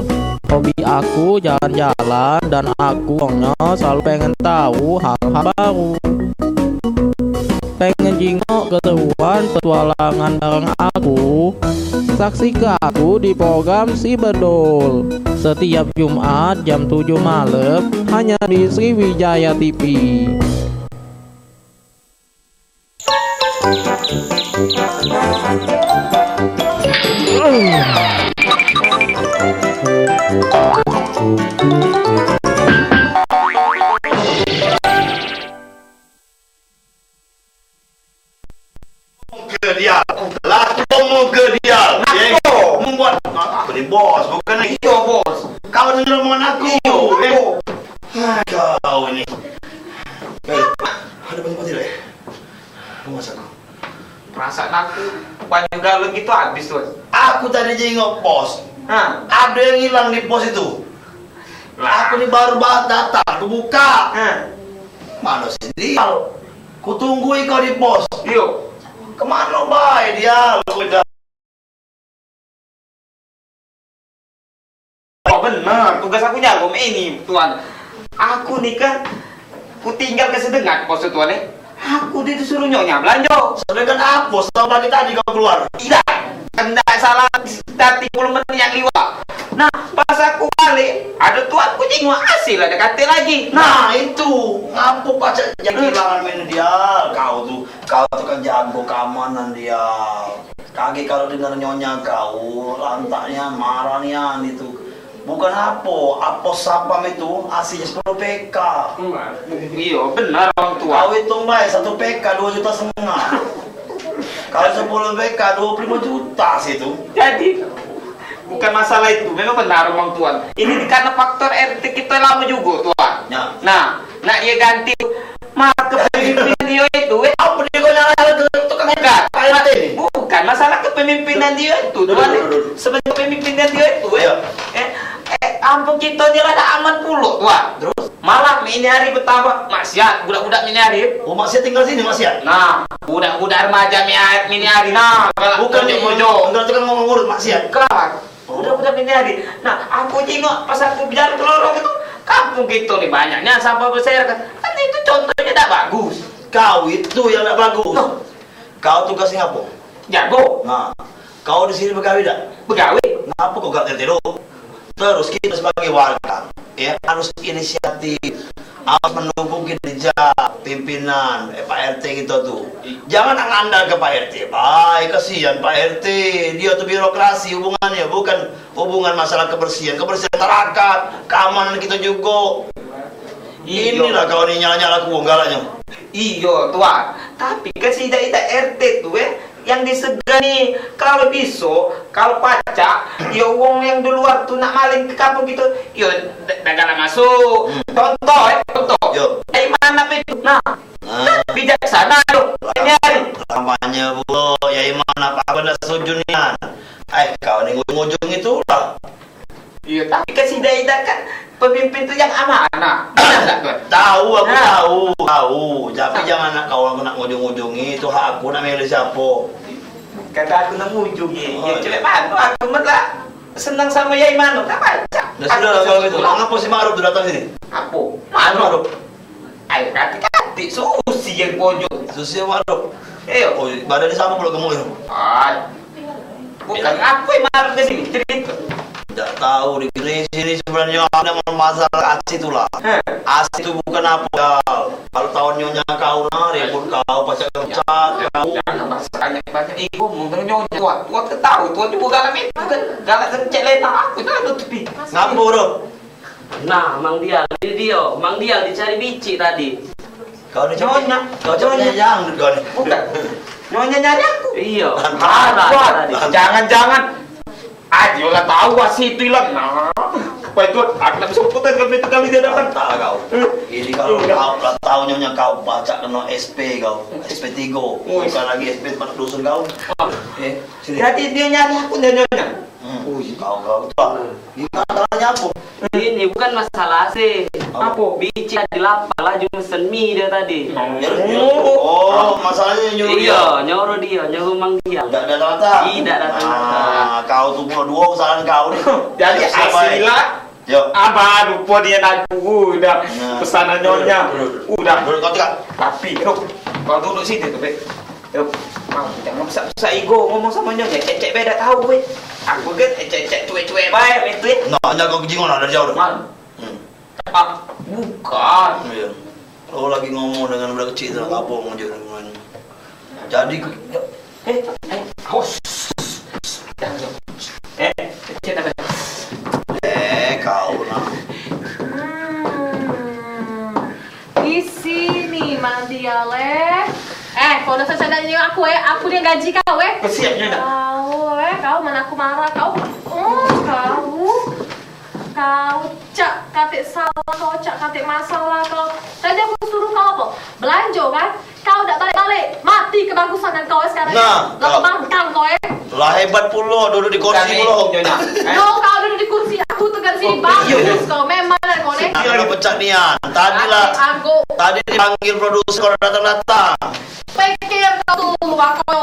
Hobi aku jalan-jalan dan aku wongnya selalu pengen tahu hal-hal baru. Pengen jingok keseruan petualangan bareng aku? Saksike aku di program Si Bedul setiap Jumat jam tujuh malam, hanya di Sriwijaya T V. Ke dia. Lah, aku ngomong ke dia. Ye. Aku. Membuat aku ni bos, bukan lagi. Iyo, bos. Kau dengar omongan aku. Iyo, eh. Aku. Ah, kau ni. Eh, ada banyak mati dah, ya? Awas aku. Perasaan aku baju galau gitu habis, Tuan. Aku tadi jengok pos. Hah? Ada yang hilang di pos itu. Lah. Aku ni baru ba-, datang, aku buka. Hah? Mano si Dial? Ku tunggui kau di pos. Iyo. Kemano bae Dial? Udah. Oh, bener, tugas aku nyago mek ini, Tuan. Aku ni kan, ku tinggal ke sedengat pos tu, Tuan, eh. Aku disuruh nyonya belanjo. Sedangkan apa? Setengah pagi tadi kau keluar. Tidak, kena salah tadi sepuluh menit yang liwat. Nah, pas aku balik, ada tuan ku tengok hasil ado katek lagi. Nah, itu. Ngapo pacak jadi kehilangan main dia? Kau tu, kau tu kan jago keamanan dia. Kagek kalu dengar nyonya kau, lantak nian, marah nian itu. Bukan apo, apo sapam itu hasilnyo sepuluh P K. Iyo, benar wong tua. Kau itung bae, satu P K duo juta setengah. Kalu sepuluh P K, duo puluh limo juta situ. Jadi, bukan masalah itu. Memang benar wong tua. Ini karena faktor R T kito lamo jugo, Tuan. Ya. Nah, nak ye ganti malah kepemimpinan dio itu, eh. Apo dio kau nyala ke tukang Bukan. Pak R T ni? Bukan masalah kepemimpinan dio itu, Tuan. Duduk, duduk, duduk. Semenjak kepemimpinan dio itu, eh. Iyo. Eh, eh, kampung kito ni rada aman pulo, Tuan. Terus? Malah ini hari betambah maksiat, budak-budak ini hari. Oh, maksiat tinggal sini, maksiat? Nah, budak-budak remaja ini hari, nah, galak Bukan mojok-mojok. Enggak tukang ngurut maksiat. Bukan. Udah, udah ini hari. Nah, aku jingok pas aku biar ke lorong itu, kampung kito ni banyaknya sampah berserakan. Kan itu contohnya dak bagus. Kau itu yang dak bagus. Loh. Kau tugasnya apa? Jago. Nah, kau di sini begawe dak? Begawe. Ngapa kau gak ngerti dulu? Terus kita sebagai warga, ya, harus inisiatif. Harus mendukung kinerja pimpinan, eh, Pak R T kita tu. Jangan ngandalke Pak R T. Bae, kasihan Pak R T. Dia tu birokrasi hubungannya, bukan hubungan masalah kebersihan. Kebersihan masyarakat, keamanan kita juga. Iyo. Inilah kau ni nyala-nyala ku galaknya. Iyo, Tuan. Tapi kan si Ida-Ida R T tu, eh, yang disegani, kalu biso, kalu pacak, yo wong yang di luar tu nak maling ke kampung kito, yo da- dak galak masuk. Hmm. Contoh, eh, contoh. Yo. Dari mana pe tu? Nah, Nah. Bijaksana yo. Ini hari. Lawannya pulo, ya iman apa aku ndak setuju nian. Eh, kau ni ngujung-ngujung itulah. Iyo, tapi kan si Ida-Ida kan pemimpin tu yang amanah. Benar tak, Tuan? Tahu, aku Nah. tahu, tahu. Tapi Nah. jangan nak kau aku nak ngujung-ngujungi, itu hak aku nak milih siapa. Kata aku nak ngujungi. Oh, Yo, cewek iya. mana aku malah senang sama Yai Mano, tak pacak. Dah Aku sudah lah kalau senang gitu. pula. Ngapa si Ma'ruf tu datang sini? Apa? Ma'ruf. Ma'ruf. Ayo, katik-katik, susi yang pojok. Susi yang Ma'ruf. Iyo. Oh, badan dia sama pula gemuk tu. Ay. Bukan aku yang marah ke sini, cerita. Dak tahu di sini, sini sebenarnya ada masalah aksi tu lah. Heh. Aksi tu bukan apa, Dal. Kalau tahu nyonya kau nah, ribut kau, pacak kau pecat, kau. Jangan bahasa banyak-banyak. Ih, ngomong dengan nyonya, Tuan. Tuan ke tahu, Tuan juga galak itu kan. Galak dengan cek Lena, aku tak ada tepi. Ngapa tu? Nah, Mang Dial, ini dia. Mang Dial dicari bicik tadi. Kau ni Nyonya. Kau Nyonya. Nyonya yang kau ni. Bukan. Nyonya nyari aku. Iya. Lantak. Marah Wah, tadi. Jangan-jangan. Ah, dia lah tahu ah, situ hilang. Nah, apa itu? Aku tak bisa putar kalau itu kali dia datang. Lantak kau. Eh. Ini kalau Iya. kau lah tahu nyonya kau baca kena S P kau. S P tiga. Wih. Bukan lagi S P tempat dusun kau. Ah. Eh, sini. Jadi dia nyari aku, dia nyonya. Hmm. Ui. Kau, kau tu lah. Ini masalahnya apa? Ini bukan masalah sih. Apa? Bicik tadi lapar, laju mesen mie dia tadi. Ya, ya. Oh. Oh, masalahnya nyuruh Iya, dia. nyuruh dia, nyuruh Mang Dial. Ndak datang-datang. Tidak datang-datang. Ah, kau tu pula dua kesalahan kau ni. Jadi, Siap, siap, baik. Asila. Yo. Abah lupa dia nak tunggu dah. Nah. Pesanan nyonya. Duduk, duduk. Udah. Duduk kau tu, Kak. Tapi, Ruk, kau duduk sini tu, Bek. Yo, Mang, jangan besak-besak ego ngomong sama nyonya. Cek-cek be dak tahu, weh. Aku kan, eh, cek-cek cuek-cuek bae, itu, eh. Nah, nya kau kejingan ada jauh dah. Mang. Hmm. Ah, bukan. Iya. Kau lagi ngomong dengan budak kecik tu, apa ngejek dengan. Jadi, ke- Eh, eh, awas. Jangan, jangan. Eh, kecil apa? Eh, kau lah. Hmm. Di sini, Mang Dial, eh. Eh, kau dak usah candai aku, eh. Aku ni gaji kau, eh. Kesian dia dah. Kau, eh, kau mana aku marah kau. Oh, kau. Kau cak katik salah, kau cak katik masalah kau. Tadi aku suruh kau apa? Belanjo, kan? Kau dak balik-balik. Mati kebagusan kau, eh, sekarang. Nah, kau. Lah pembangkang kau, eh. Lah hebat pulo, duduk di kursi pulo. Bukan, eh, Nyonya. Eh? No, kau duduk di kursi, aku tu kan sini. Oh, bagus iya. Kau, memang lah kau ni. Aku pecat nian. Tadi lah, Aku, aku. Tadi dipanggil produser, kau datang-datang. Pikir kau tu, aku.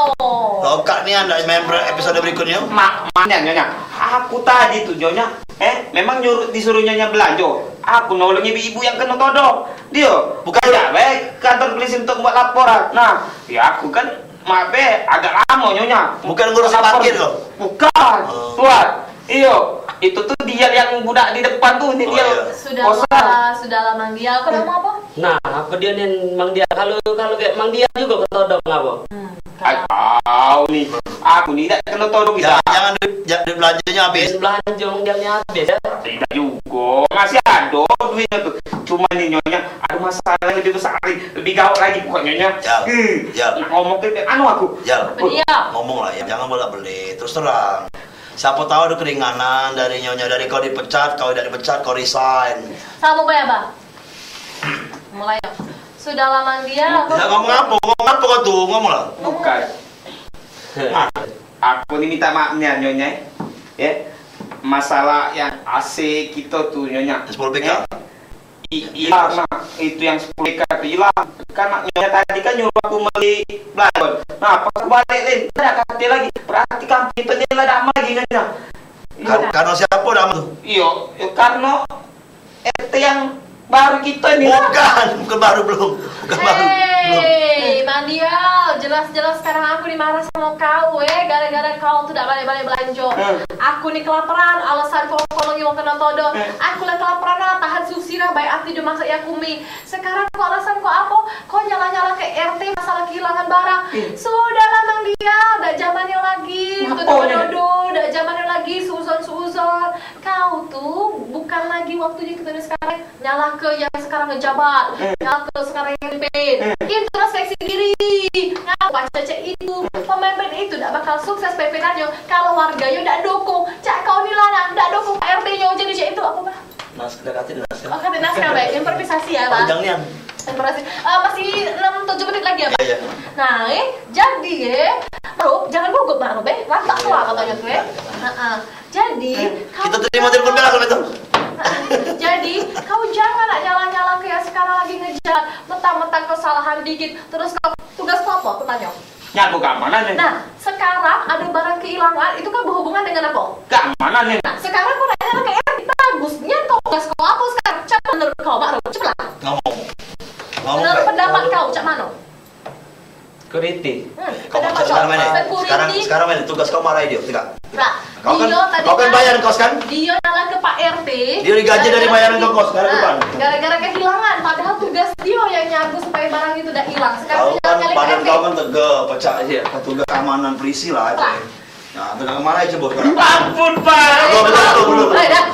Lokak nian, dah main ber- episode berikutnya. Mak, mak, Nyonya. Aku tadi tu, Nyonya. Eh, memang nyuruh, disuruh nyonya belanjo. Aku nolong ibu-ibu yang kena todong. Dia, Bukan. Ajak bae kantor polisi untuk buat laporan. Nah, ya aku kan, maaf be, agak lama nyonya. Bukan ngurusin Lapor. Parkir kau? Bukan. Oh. Tuan, iyo. Itu tuh dia yang budak di depan tuh, ini Oh, dia. Iya. Sudahlah, sudahlah, Mang Dial. Kau mau apa? Nah, apa dia nih, Mang Dial? Kalau, kalau kayak Mang Dial juga ketodong apa? Hmm, Ai, kau nih. Aku nih dak kena todong. Jangan, jangan duit, jangan duit belanjanya habis. Duit belanja Mang Dial ni habis, ya? Tidak juga. Masih ada duitnya tuh. Cuma nih nyonya, ada masalah yang lebih besar nih. Lebih gawat lagi pokoknya, nyonya. Jal, Hmm. Jal. Nak ngomong ke anu aku. Jal. Apa dia? Ngomong lah ya, jangan bolak-balik. Terus terang. Siapa tahu ada keringanan dari nyonya, dari kau dipecat, kau tidak dipecat, kau resign. Sama bae, Abah. Mulai. Sudahlah, Mang Dial. Ya, ngomong apa? Ngomong apa kau tuh? Ngomong lah. Bukan. Ah, aku ni minta maaf ni, nyonya. Ya. Masalah yang A C kita tuh, nyonya. Sepuluh P K. Eh? I-, ilang, Mak. Itu yang sepuluh P K tu ilang. Kan maknyo tadi kan nyuruh aku meli balon. Nah, pas aku balik, Lin, dak katek lagi. Berarti kampung itu ni lah dak aman lagi, nyonya. Kan, karena siapa dak aman tu? Iyo, yo, karena R T yang baru kita ni lah. Bukan, bukan baru, belum. Bukan baru, belum. Hei, Mang Dial, jelas-jelas sekarang aku ni marah sama kau, eh, gara-gara kau tu dak balik-balik belanjo. Hmm. Aku ni kelaparan, alasan kau tolongi wong kena todong. Hmm. Aku lah kelaparan lah, tahan susi lah, baik hati dio masak aku mi. Sekarang kau alasan kau apa? Kau nyala-nyala ke R T masalah kehilangan barang. Hmm. Sudahlah, Mang Dial, dak zamannya lagi. Ngapo kau ni? Nodo-nodo, dak zamannya lagi, suuzon-suuzon. Kau tu bukan lagi waktunya kita ni sekarang. Nyalahke yang sekarang ngejabat, Hmm. nyalahke sekarang yang mimpin. Hmm. Introspeksi diri. Ngapa cecek itu? Pemimpin itu dak bakal sukses pimpinannyo kalau warganyo dak dukung. Cak kau ni lah nak dak dukung R T nyo jadi cak itu apa, Bah? Nas-, dak katik naskah. Oh, katik naskah, baik. Improvisasi ya, Bah? Panjang nian. Improvisasi. Eh, masih enam tujuh menit lagi ya, Bah? Iya, iya. Nah, eh, jadi, eh, Ma'ruf, jangan gugup, Ma'ruf, eh. Lantak tua katanya tu, eh. Iya, iya. Heeh. Jadi, kau Kita terima telepon bela kalau itu. Jadi, kau jangan nak nyala-nyala ke yang sekarang lagi ngejar. Mentang-mentang kesalahan dikit, terus kau tugas kau apa? Aku tanya. Nyangkut keamanan ni. Nah, sekarang ada barang kehilangan, itu kan berhubungan dengan apa? Keamanan ni. Nah, sekarang kau nak nyala ke yang kita bagusnya tugas kau apa sekarang? Coba menurut kau, Mak Rum, coba lah. Ngomong. Ngomong, Menurut Mek. pendapat kau, cak mana? Security. Hmm, Kau kenapa macam kau? sekarang mana? Security. Sekarang, sekarang mana? Tugas kau marahi dia, tidak? Nah, Kau kan, dia tadi kau kan kan, bayar kos kan? Dia nyala ke Pak R T. Dia digaji dari Gara-gara bayaran kehi-, kos, gara-gara nah, depan. gara-gara kehilangan. Padahal tugas dia yang nyago supaya barang itu dak hilang. Sekarang Kau dia kan nyala ke badan R T. kau kan tegak, pecah aja. Petugas keamanan polisi lah, Pak. Nah, tegak kemana aja, Bos? Ampun, Pak. Belum, belum, belum, belum. Eh, dah.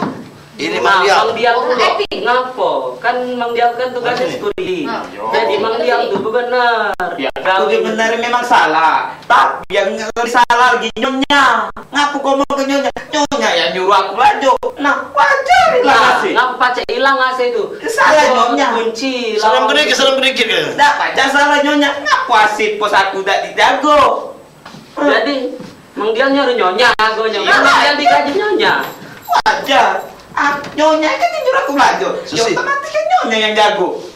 Ini Mang Nah, Dial. Mang Dial Oh, dulu. acting. Ngapo? Kan Mang Dial kan tugasnya Sini. security. Nah. Jadi Mang Dial tu benar. Ya, aku benar memang salah. Tapi yang lebih salah lagi nyonya. Ngapo kau mau ke nyonya? Nyonya yang nyuruh aku belajar. Nah, wajar lah Nah, A C. ngapo pacak hilang A C tu? Salah Ngapo nyonya. kunci Salam lawan kedikit, salam kedikit ke? Dak pacak salah nyonya. Ngapo A C pos aku dak dijago? Jadi, Mang Dial nyuruh nyonya, aku nyonya. Iya. Mang Dial digaji nyonya. Wajar. Ah, nyonya kan yang nyuruh aku belajar. Ya, Susi. otomatis kan nyonya yang jago.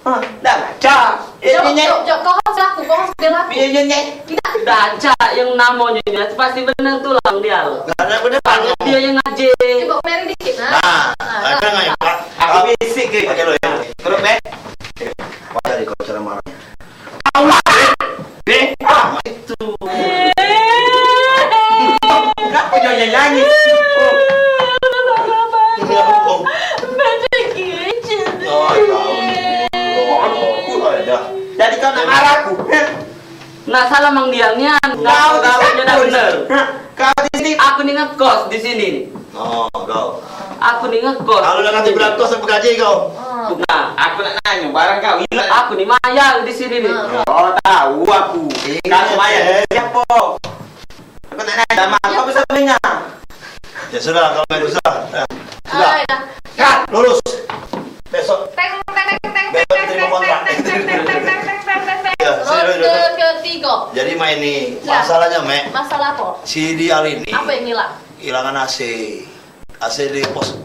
Hah, dah baca. Eh, Jok, nyonya. Jok, Jok, kau harus laku, kau harus bela aku. Iya, nyonya. Tidak. Dah, cak yang namo nyonya, pasti benar tu lah, Mang Dial. Lah, ada benar. Dia yang ngaji. Coba Mary dikit, nah. Nah, Nah, ada nah. nggak ya, Pak? Aku Ah. basic ke. Pakai lo ya. Terus, Mek. Apa tadi kau cara marahnya? Allah. Eh, ah, itu. Kenapa dia nyanyi? Oh. Kenapa? Oh, tahu. Oh, aku ada. Jadi kau nak marah aku? Nah, salah Mang Dial nian. Kau Kau di kawinnya sini. dah bener. Hah? Kau di sini. Aku ni ngekos di sini. Oh, kau. Aku ni ngekos. Kalau dah nanti berangkos, aku gaji kau. Nah, aku nak nanya, barang kau hilang. Aku ni mayar di sini ni. Oh, tahu aku. Ingat, Kau mayar. eh. Siapa? Aku nak nanya, sama kau bisa punya? Ya sudah, kalau main susah. Ya. Sudah. Ah, dah. Cut, lurus. Besok. Teng, teng, teng, teng, Besok teng, terima teng, kontrak. teng, teng, teng, teng, teng, teng, teng, teng. Ya, Ronde sudah, sudah. ketiga. Jadi main ni, Sudah. masalahnya, Mek. Masalah apa? Si Dial ini Apa yang hilang? hilangan A C. A C di pos.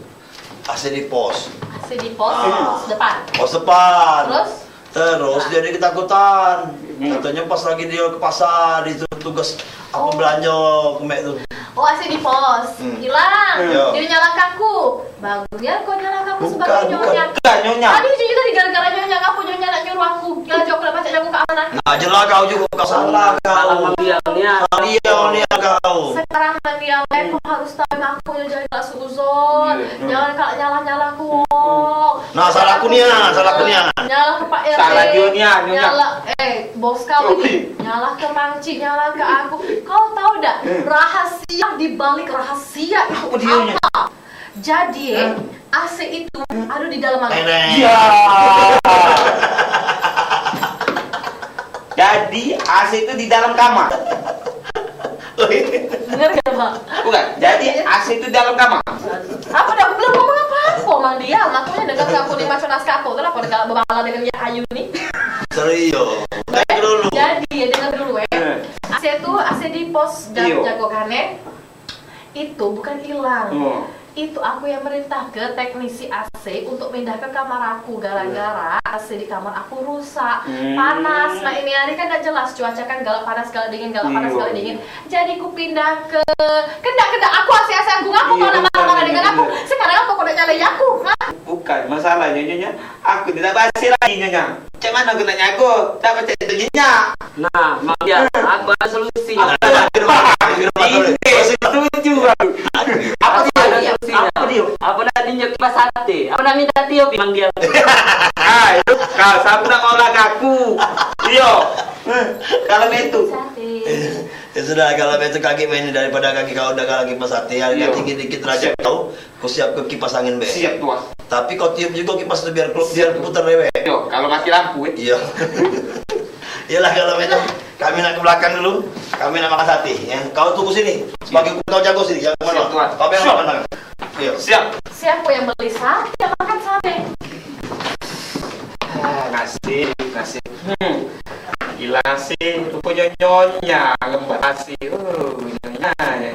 A C di pos. A C di pos, Ah. pos depan. Pos depan. Terus? Terus Nah. dia ni ketakutan. Hmm. Katanya pas lagi dia ke pasar, dia tu tugas apa Oh. belanja ke Mek tu. Oh, A C di pos. Hmm. Hilang. Yo. Dia nyalahke aku. Bagus ya, kau nyalahke aku sebagai nyonya. Bukan, bukan nyonya. Tadi juga gara-gara nyonya aku, nyonya nak nyuruh aku. Kira aku nak pacak jago ke amanah. Nah, jelas kau juga, kau salah kau. Salah Mang Diang ni, ya. Salah dia ni kau. Sekarang Mang Diang, kau harus tahu aku nyonya jadi tak suzon. Iya, iya. Jangan kau nyalah-nyalah aku. Nah, salah aku ni, ah, salah aku ni, ah. Nyalah ke Pak R T. Salah dia ni, ah, nyonya. Nyalah, eh, bos kau ni. Nyalah ke Mang Cik, nyalah ke aku. Kau tahu dak, rahasia di balik rahasia itu apa? Apa dia, nyonya? Jadi, eh, A C itu ada di dalam kamar. Nenek. Ya. Jadi, A C itu di dalam kamar. Bener gak, Pak? Bukan. Jadi, A C itu dalam kamar. Apa dah, aku belum ngomong apa-apa, Mang Diang. Makanya dengar aku ni macam naskah aku tu lah, pada galak bebala dengan Yak Ayu ni. Serius. Dengar dulu. Jadi, ya, dengar dulu, eh. Eh. A C tu, A C di pos ja-, jago kan, eh. Itu bukan hilang. Oh. Itu aku yang merintah ke teknisi A C untuk pindah ke kamar aku gara-gara A C di kamar aku rusak. Hmm. Panas. Nah, ini hari kan dak jelas cuaca kan, galak panas, galak dingin, galak panas, galak dingin. Jadi ku pindah ke, kendak, kendak aku A C, A C aku, ngapa kau nak marah-marah dengan aku? Sekarang apa kau nak nyalahi aku? Hah? Bukan masalahnya, Nyonya. Aku tidak berhasil lagi, Nyonya. Cak mano aku nak nyago? Tak percaya tu nyenyak. Nah, Mang Diang, aku ada solusi. Apa dia? Setuju aku. Apa dia? Aku ada solusinya. Apa dia? Apa nak ninjau kipas sate? Apa nak minta tiup, Mang Diang? Ah, itu kau siapa nak ngolah aku? Iyo. Kalau itu. Sate. Ya sudah, kalau itu kaki main daripada kaki kau udah lagi pas sate, harga tinggi dikit derajat kau. Ku siapke kipas angin be. Siap, Tuan. Tapi kau tiup juga kipas tu biar kelu-, biar putar dewek. Yo, kalau mati lampu, eh. Iya. Iyalah kalau macam kami nak ke belakang dulu, kami nak makan sate, ya. Kau tunggu sini. Sebagai kau jago sini, jangan kemana. Siap, Tuan. Kau belok kanan. Iya. Siap. Siapa yang beli sate, yang makan sate? Ah, nasi, nasi. Hmm. Gila sih, rupanya nyonya ngembat nasi. Oh, nyonya, nyonya.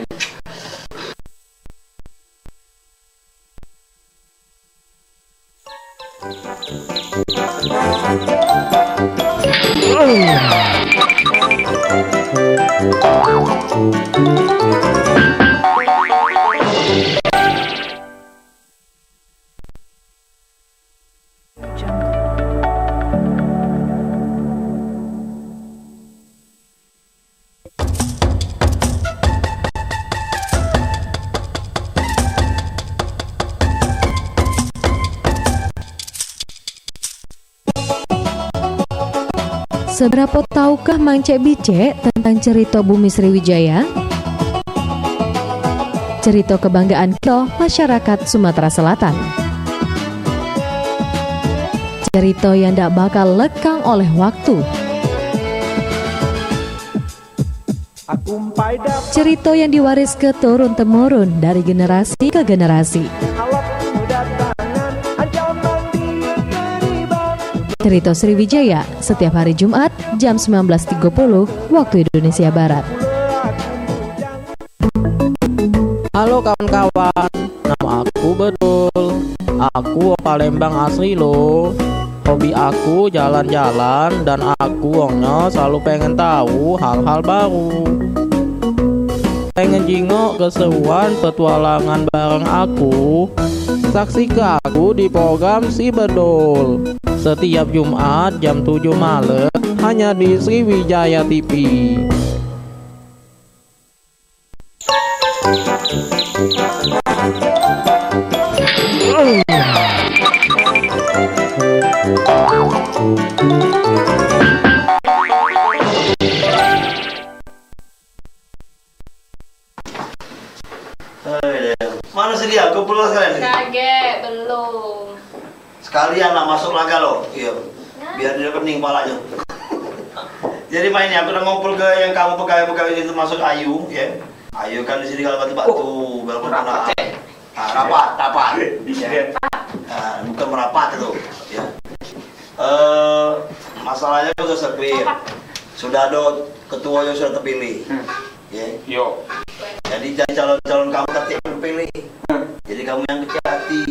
Seberapo tahukah Mang Cek Bicek tentang cerita Bumi Sriwijaya? Cerita kebanggaan kita, masyarakat Sumatera Selatan. Cerita yang dak bakal lekang oleh waktu. Cerita yang diwariske turun temurun dari generasi ke generasi. Cerita Sriwijaya, setiap hari Jumat jam sembilan belas tiga puluh waktu Indonesia Barat. Halo kawan-kawan, nama aku Bedul. Aku wong Palembang asli lo. Hobi aku jalan-jalan dan aku wongnya selalu pengen tahu hal-hal baru. Pengen jingok keseruan petualangan bareng aku? Saksike aku di program Si Bedul. Setiap Jumat jam tujuh malam hanya di Sriwijaya T V. Mana si dia? Kumpul sekalian. Kagek, belum. Sekalian lah masuk laga lo. Iyo. Nah. Biar dia pening palanya. Jadi main ni, aku nak ngumpul ke yang kamu pegawai-pegawai itu, masuk Ayu, ya. Ayu kan di sini kalau batu-batu, oh, kalau rapat, eh. Ah, rapat, rapat. Iya. Ya. Ah, bukan merapat itu. Ya. Eh, masalahnya sudah sepi. Sudah ada ketua yang sudah terpilih. Hmm. Ya. Yo. Jadi, jadi calon-calon kamu nanti yang pilih. Hmm. Jadi kamu yang kecil hati,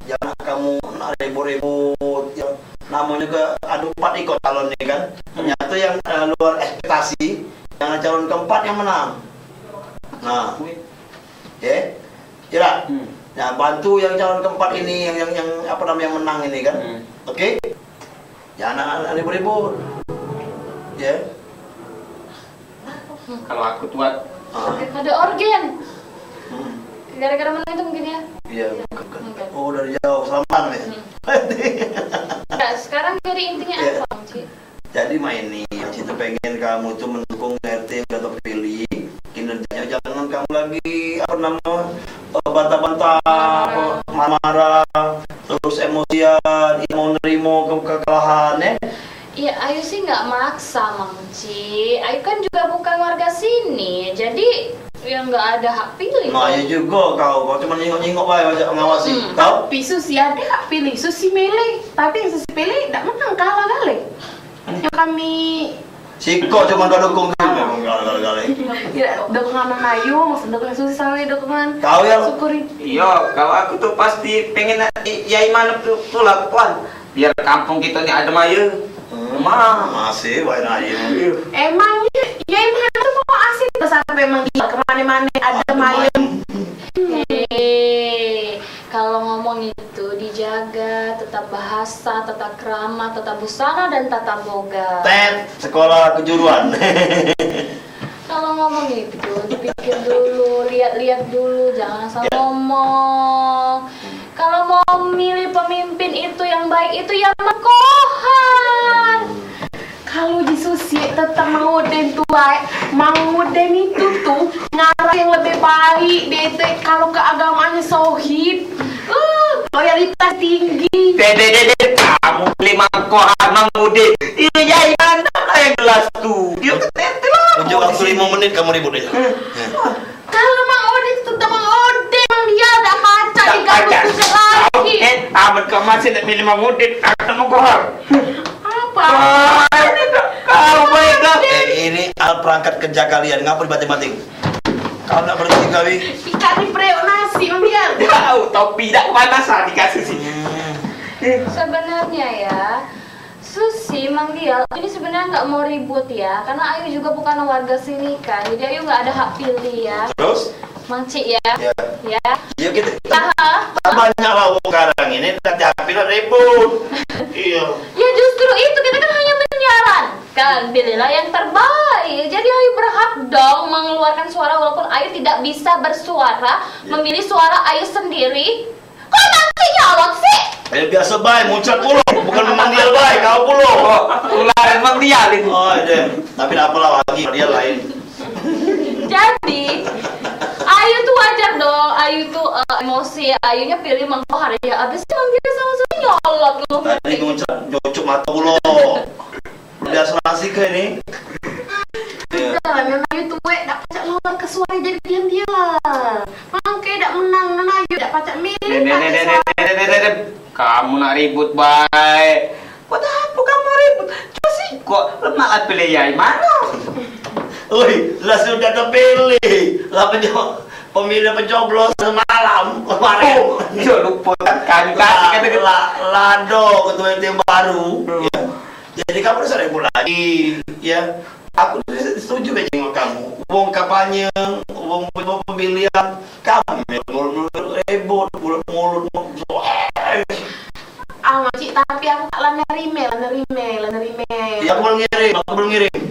jangan kamu nak ribut-ribut. Ya. Namanya ke ada empat ikut calon ni kan. Hmm. Ternyata yang, eh, luar ekspektasi, yang calon keempat yang menang. Nah, ya, ya. Hmm. Nah, bantu yang calon keempat ini, yang, yang, yang apa namanya, yang menang ini kan. Hmm. Oke? Jangan ribut-ribut. Ya. Kalau aku tuat. Ah. Ada organ. Hmm. Gara-gara menang itu mungkin ya? Iya, bukan. Bukan. Oh, dari jauh, selamat nih. Hmm. Nah, sekarang jadi intinya apa, Cik? Jadi, Mak, ini, Cik tuh pengen kamu tuh mendukung R T yang udah terpilih, kinerjanya, jangan kamu lagi, apa nama, eh, bantah-bantah, apa, marah-marah, terus emosian, ya, mau nerimo ke-, kekalahan, ya. Ya, Ayu sih nggak maksa, Mang Ci. Ayu kan juga bukan warga sini, jadi ya nggak ada hak pilih. Nah, dong. Ya juga kau, kau cuma nyingok-nyingok bae, ajak ngawasi. Hmm. Kau? Tapi Susi ada hak pilih, Susi milih. Tapi yang Susi pilih ndak menang, kalah kali. Yang kami Sikok cuma kau dukung tu, memang gale-gale. Ya, dukungan Ayu, maksud dukungan Susi sama dukungan. Kau ya? Syukuri. Iya, kalau aku tuh pasti pengen i-, Yai Mana pu-, pula, Puan. Biar kampung kita ni adem aja. Hmm, masih bae Ayu. Emang Yai Mana tuh mau asik sampai emang dia kemana-mana adem aja. Eh, kalau ngomong itu dijaga, tetap bahasa, tetap krama, tetap busana, dan tata boga. Tet, sekolah kejuruan. Kalau ngomong itu, dipikir dulu, lihat-lihat dulu, jangan asal ngomong. Kalau mau milih pemimpin itu yang baik itu ya Mang Kohar. Kalu di Susi tetep Mang Udin tu bae, Mang Udin itu tu ngarang yang lebih baik, dia tu kalu keagamaannya sohib, uh, loyalitas tinggi. Dek, dek, dek, dek, kamu pilih Mang Kohar, Mang Udin. Ini Yai Mana yang jelas tu. Dia kan ente lah. Unjuk waktu lima menit kamu ribut aja. Kalu Mang Udin tetep Mang Udin, Mang Dial dak pacak diganggu gugat lagi. Eh, amen kau masih nak milih Mang Udin, aku nak Mang Kohar. Apa? Kau baik dah. Eh, ini alat perangkat kerja kalian, ngapa dibanting-banting? Kau nak berhenti kau, Wi? Ikan di periuk nasi, Mang Dial. Tahu, topi dak kepanasan dikasih sih. Hmm. Sebenarnya ya, Susi, Mang Dial, ini sebenarnya nggak mau ribut ya, karena Ayu juga bukan warga sini kan, jadi Ayu nggak ada hak pilih ya. Terus? Mang Cik ya. Ya. Ya. Ya, kita, kita Aha. Tak banyak lah wong sekarang ini, nanti hak pilih ribut. Iya. Ya justru itu, kita kan hanya menyarankan, pilihlah yang terbaik. Jadi Ayu berhak dong mengeluarkan suara walaupun Ayu tidak bisa bersuara, Ya. memilih suara Ayu sendiri. Kok nanti nyolot sih? Eh, biasa bae, muncrat pulo. Bukan Mang Dial bae, kau pulo. Oh, tularan Mang Dial ini. Oh, deh. Tapi dak apalah lagi, dia lain. Jadi, Ayu tuh wajar dong. Ayu tuh, eh, emosi. Ayunya pilih Mang Kohar ya. Abis itu Mang Dial sama Susi nyolot ngomong. Tadi muncrat, nyucuk mata pulo. Biasa nasi ke ini? Iya. Udah lah, Nona Ayu tuwek, dak pacak ngeluar ke suara, jadi diam-diam lah. Mang ke dak menang, Nona Ayu dak pacak milih. Dek, dek, dek, dek, dek, dek, dek, dek. Kamu nak ribut bae. Buat apa kamu ribut? Coba sih, kok lemak lah pilih Yai Mana? Oi, lah sudah terpilih. Lah penjo-, pemilih pencoblos semalam, kemarin. Oh, iya, lupa kan. Kan, kan, La-, kan, kan. La-, Lado, ketua R T yang baru. Hmm. Ya. Jadi, kamu dak usah ribut lagi, ya. Aku tu setuju be jengok kamu. Wong kampanye, wong, wong pemilihan, kamu mulut-mulut ribut, mulut-mulut. Ah, Mak Cik, tapi aku tak la nerime, la nerime, la nerime. Ya, aku belum ngirim, aku belum ngirim.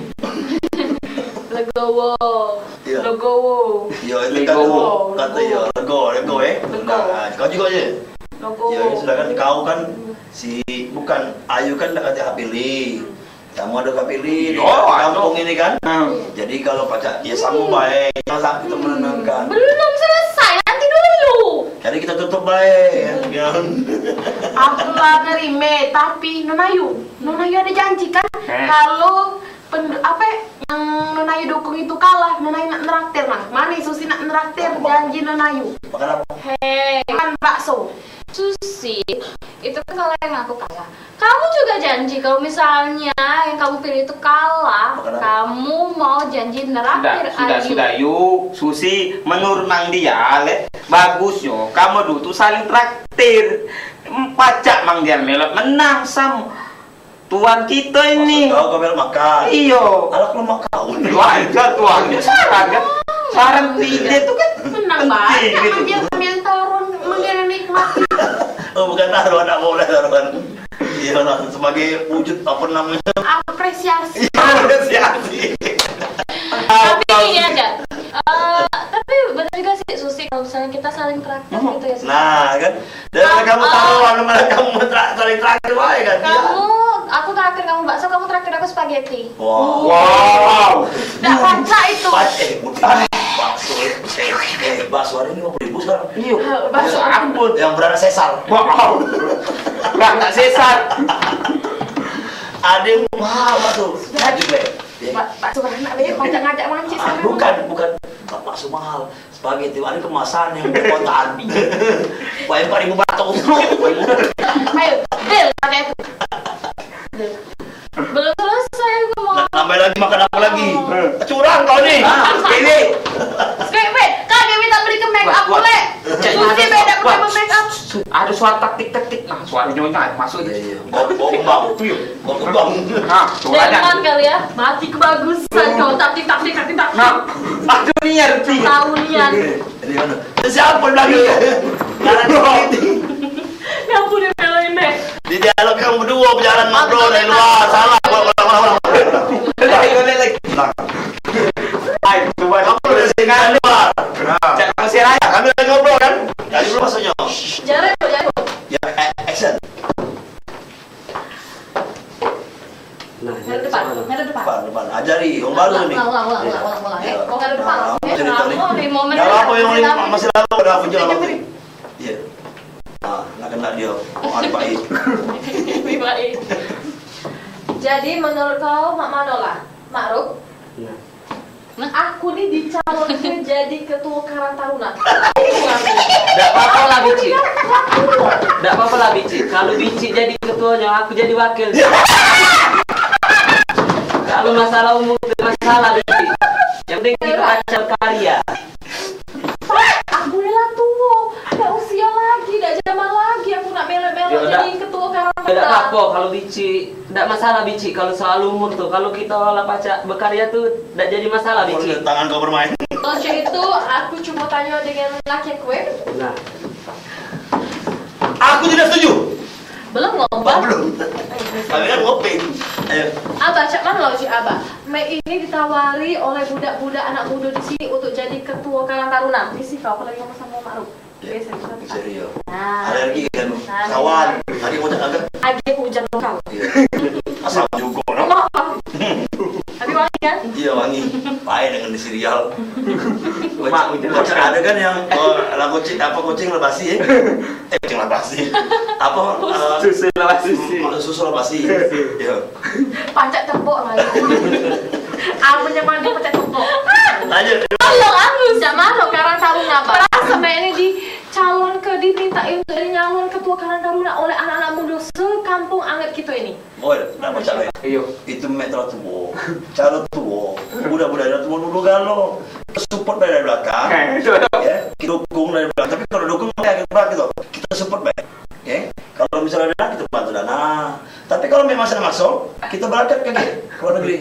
Legowo. Iya. Legowo. Iya, itu Legowo. Kata, kata iya, lego, lego, eh. Lego. Nah, kau juga je. Legowo. Ya, sedangkan kau kan si, bukan, Ayu kan dah kata hak pilih. Kamu ada hak pilih di kampung ini kan? Hmm. Jadi kalau pacak dia sambung baik, jangan sampai kita menenangkan. Belum selesai, nanti dulu. Jadi kita tutup baik, ya kan? Aku la nerime, tapi Nona Ayu, Nona Ayu ada janji kan? Eh. Kalau Pen-, ape yang Nona Ayu dukung itu kalah, Nona Ayu nak neraktir, nah. Mane Susi nak neraktir, janji Nona Ayu. Makan apa? Hei, makan bakso. Susi, itu kan kalau yang aku kalah. Kamu juga janji kalau misalnya yang kamu pilih itu kalah, Makan apa? kamu mau janji neraktir Sudah, sudah, Ayu. sudah, yuk. Susi, menurut Mang Dial, eh, bagusnyo kamu dulu tuh saling traktir. Pacak Mang Dial melok menang, sam. Tuan kita ini. Maksud kau, kau melok makan? Iyo. Alah, kalau makan. Wajar, Tuan. Saran, kan? Saran ide tu kan Menang penting baik, gitu. Aja kami yang tarung. taruhan, dak boleh taruhan. Iyolah, sebagai wujud, apa namanya? Apresiasi. Iya, apresiasi. Tapi ini aja. Eh, tapi bener juga sih, Susi, kalau misalnya kita saling traktir gitu ya, Susi. Nah, kan? Dan kamu taruhan, malah kamu tra-, saling traktir bae kan? Kamu, aku traktir kamu bakso, kamu traktir aku spaghetti. Wow. Wow. Dak pacak itu. Pac-, eh, bakso, eh, eh, eh, bakso hari ini lima puluh ribu sekarang. Iya. Bakso. Ya ampun. Yang beranak sesar. Wow. Beranak sesar. Ada yang mahal bakso. Lanjut, Le. Ya. Ba-, bakso beranak, Le, pacak ngajak mancing sekarang. Bukan, bukan. Bakso mahal. Spaghetti ada kemasan yang kotaan. Bayar empat ribu batok. Ayo, deal, pakai itu. Deal. Belum selesai ngomong. Nah, nambah lagi, makan apa lagi? Oh. Curang kau ni. Ah, Dewi. Wait, wait. Kak Dewi tak beli ke make up pule. Susi beda pakai make up. Su-, ada suara taktik-taktik. Nah, suara nyonya masuk. Iya, iya. Bau, bau kembang. Iya. Bau kembang. Nah, suara. Jangan kali ya. Mati kebagusan kau. Taktik, taktik, taktik, taktik. Nah, aku ni ngerti. Tahu nian. Jadi mana? Siapa lagi? Ngaran Siti. Ngapo dia belain deh? Di dialog yang berdua berjalan ngobrol dari luar. Salah, ulang, ulang, ulang, ulang. Lagi, lagi, lagi. Nah. Hai, tuan. Kamu udah sini dari luar. Nah. Cak Mesir aja. Kami lagi ngobrol kan? Jadi belum maksudnya. Jarang kok, jarang kok. Ya, eh, action. Nah, ngadep depan, ngadep depan. Depan, depan. Ajari, wong baru ni. Ulang, ulang, ulang, ulang, ulang, ulang, eh. Ya. Oh, ngadep depan. Nah, eh, cerita ni. Lama ni, momen. Dah lama yang ni, masih lama pada aku jalan tu. Iya. Nah, nak kena dia. Oh, ada baik. Baik. Jadi, menurut kau, mak mano lah? Mak Ruk? Nah. Aku ni dicalonke jadi ketua Karang Taruna. Dak apa-apa lah, Bicik. Dak apa-apa lah, Bicik. Kalu Bicik jadi ketuanyo, aku jadi wakil. Kalu masalah umur, dak masalah, Bicik. Yang penting kita pacak berkarya. Aku ni lah tuo, dak usia lagi, dak zaman lagi aku nak melok-melok jadi ketua Karang Taruna. Dak apa-apa kalu Bicik. Dak masalah, Bicik, kalu soal umur tu. Kalu kito lah pacak bekarya tu, dak jadi masalah, Bicik. Boleh tangan kau bermain. Kalau cak itu, aku cuma tanyo dengan laki aku, eh. Nah. Aku tidak setuju. Belum ngomong. Oh, belum. Kami kan ngoping. Ayo. Abah, cak mano logik Abah? Mek ini ditawari oleh budak-budak anak muda di sini untuk jadi ketua Karang Taruna. Misi kau, aku lagi ngomong sama Mak Ruk. Ya, serius. Nah. Alergi kan? Nah, sawan. Tadi mau cakap kan? Lagi hujan lokal. Iya. Asam juga, no? Tapi wangi kan? Iya, wangi. Baik dengan di serial. Mak, kocak, kocak ada kan yang, eh, lah kucing, apa, kucing lah basi, ya? Eh, kucing lah basi. Apa, eh, susu lah basi. Susu lah basi. Iya. Pacak tepuk lah. Aku nyaman dia pacak tepuk. Lanjut. Tolong aku. Cak mano Karang Taruna, Bang? Perasaan ini dicalon ke, diminta untuk jadi nyalon ketua Karang Taruna oleh anak-anak muda sekampung anget kita ini. Oi, dak pacak lagi. Iyo. Itu mek terlalu tuo. Cara tuo. Budak-budak dah tuo dulu galo. Kita support dari belakang. Ya, kita dukung dari belakang. Tapi kalau dukung, kita, kita support baik. Ya, kalau misalnya ada dana, kita bantu dana. Tapi kalau memang masih masuk, kita berangkat ke, ke luar negeri.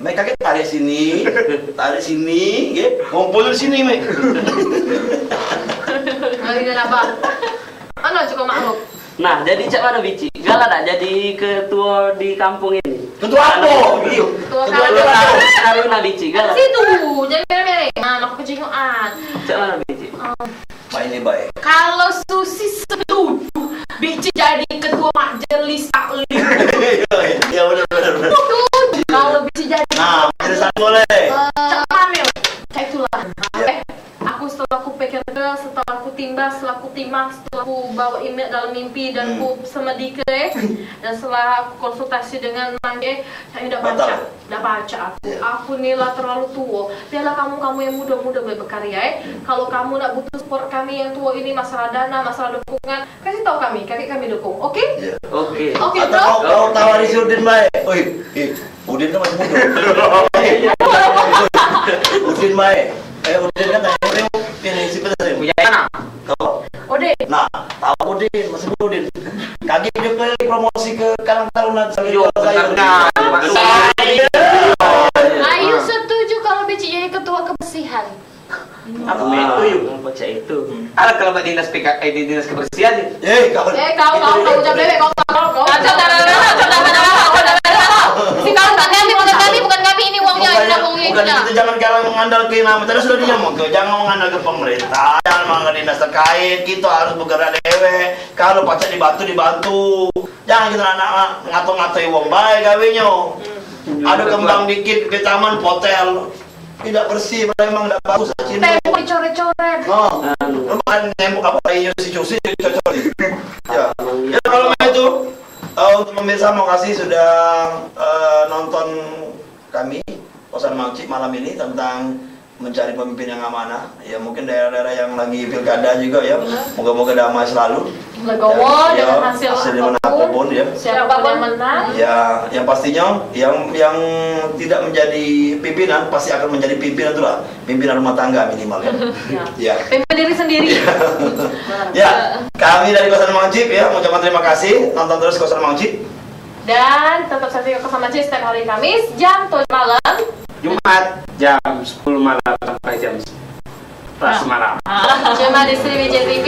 Mek kagek tarik sini, tarik sini, ya, kumpul di sini, mek. Mari dah, Abang. Mana cukup maklum? Nah, jadi cak mana, Bicik? Galak tak jadi ketua di kampung ini? Ketua apa? Iyo. Ketua Karang Taruna, Bicik, galak. Situ, jadi mere-mere. Nah, aku kejinguan. Cak mana, Bicik? Baik ni, baik. Kalau Susi setuju, Bicik jadi ketua majelis taklim. Ya, benar, benar, benar. Setuju. Kalau Bicik jadi, nah, majelis taklim boleh. Cak Kamil. Cak itulah. Ya. Eh, aku setelah aku pikir, setelah aku timbang, setelah aku timak, setelah aku bawa email dalam mimpi dan aku semedike, dan setelah aku konsultasi dengan Mang, eh, saya dak pacak. Dah pacak aku. Iya. Aku ni lah terlalu tuo. Biarlah kamu, kamu yang muda-muda boleh berkarya, eh. Kalau kamu nak butuh support kami yang tuo ini, masalah dana, masalah dukungan, kasih tahu kami, kami, kami dukung. Oke? Iya. Oke. Oke, atau bro? Kau, kau tawari si Udin bae. Oi, eh, Udin kan masih muda. Udin bae. Eh, Udin kan tanya, Udin, ini siapa tadi? Punya anak. Kau? Udin. Nah, tahu Udin, masih muda Udin. Kagek dia keliling promosi ke Karang Taruna sambil jual sayur. Nah, Ayu setuju kalau Bicik jadi ketua kebersihan. Aku itu, yuk. Aku cak itu. Alah, Kalau buat dinas P K, eh, di dinas kebersihan. Eh, kau. Eh, kau, kau, kau ucap dewek, kau, kau, kau. Kau, kau, kau, kau, kau, kau, kau, kau. Si kau, bukan kami, bukan kami, bukan kami, ini uangnya, ini uangnya, bukan ini. Kita jangan kalau mengandalkan nama, tadi sudah diomong ke, jangan mengandalkan pemerintah, jangan mengandalkan dinas terkait, kita harus bergerak dewek. Kalau pacak dibantu, dibantu. Jangan kita nak, nak ngato-ngatoi wong bae gawenyo. Hmm. Ada kembang dikit di taman, potel. Tidak bersih, memang tidak bagus, Cina. Tembok dicoret-coret. Oh, lu makan tembok apa, kayu cusi-cusi, dicocok. Ya. Ya, kalau main itu, eh, untuk pemirsa, makasih sudah, eh, nonton kami, Kosan Mangcip malam ini tentang mencari pemimpin yang amanah. Ya, mungkin daerah-daerah yang lagi pilkada juga, ya. Benar. Moga-moga damai selalu. Legowo. Ya, dengan ya, hasil hasil di mana apapun, apapun, ya. Siapapun yang menang. Ya, yang pastinya, yang, yang tidak menjadi pimpinan pasti akan menjadi pimpinan itulah, pimpinan rumah tangga minimal, ya. Ya. Ya. Pimpinan diri sendiri. Ya, kami dari Kosan Mangcip, ya, mengucapkan terima kasih. Nonton terus Kosan Mangcip. Dan tetap saksikan Kosan Mangcip setiap hari Kamis jam tujuh malam. Jumat jam sepuluh malam sampai jam sebelas malam. Cuma di Sriwijaya T V.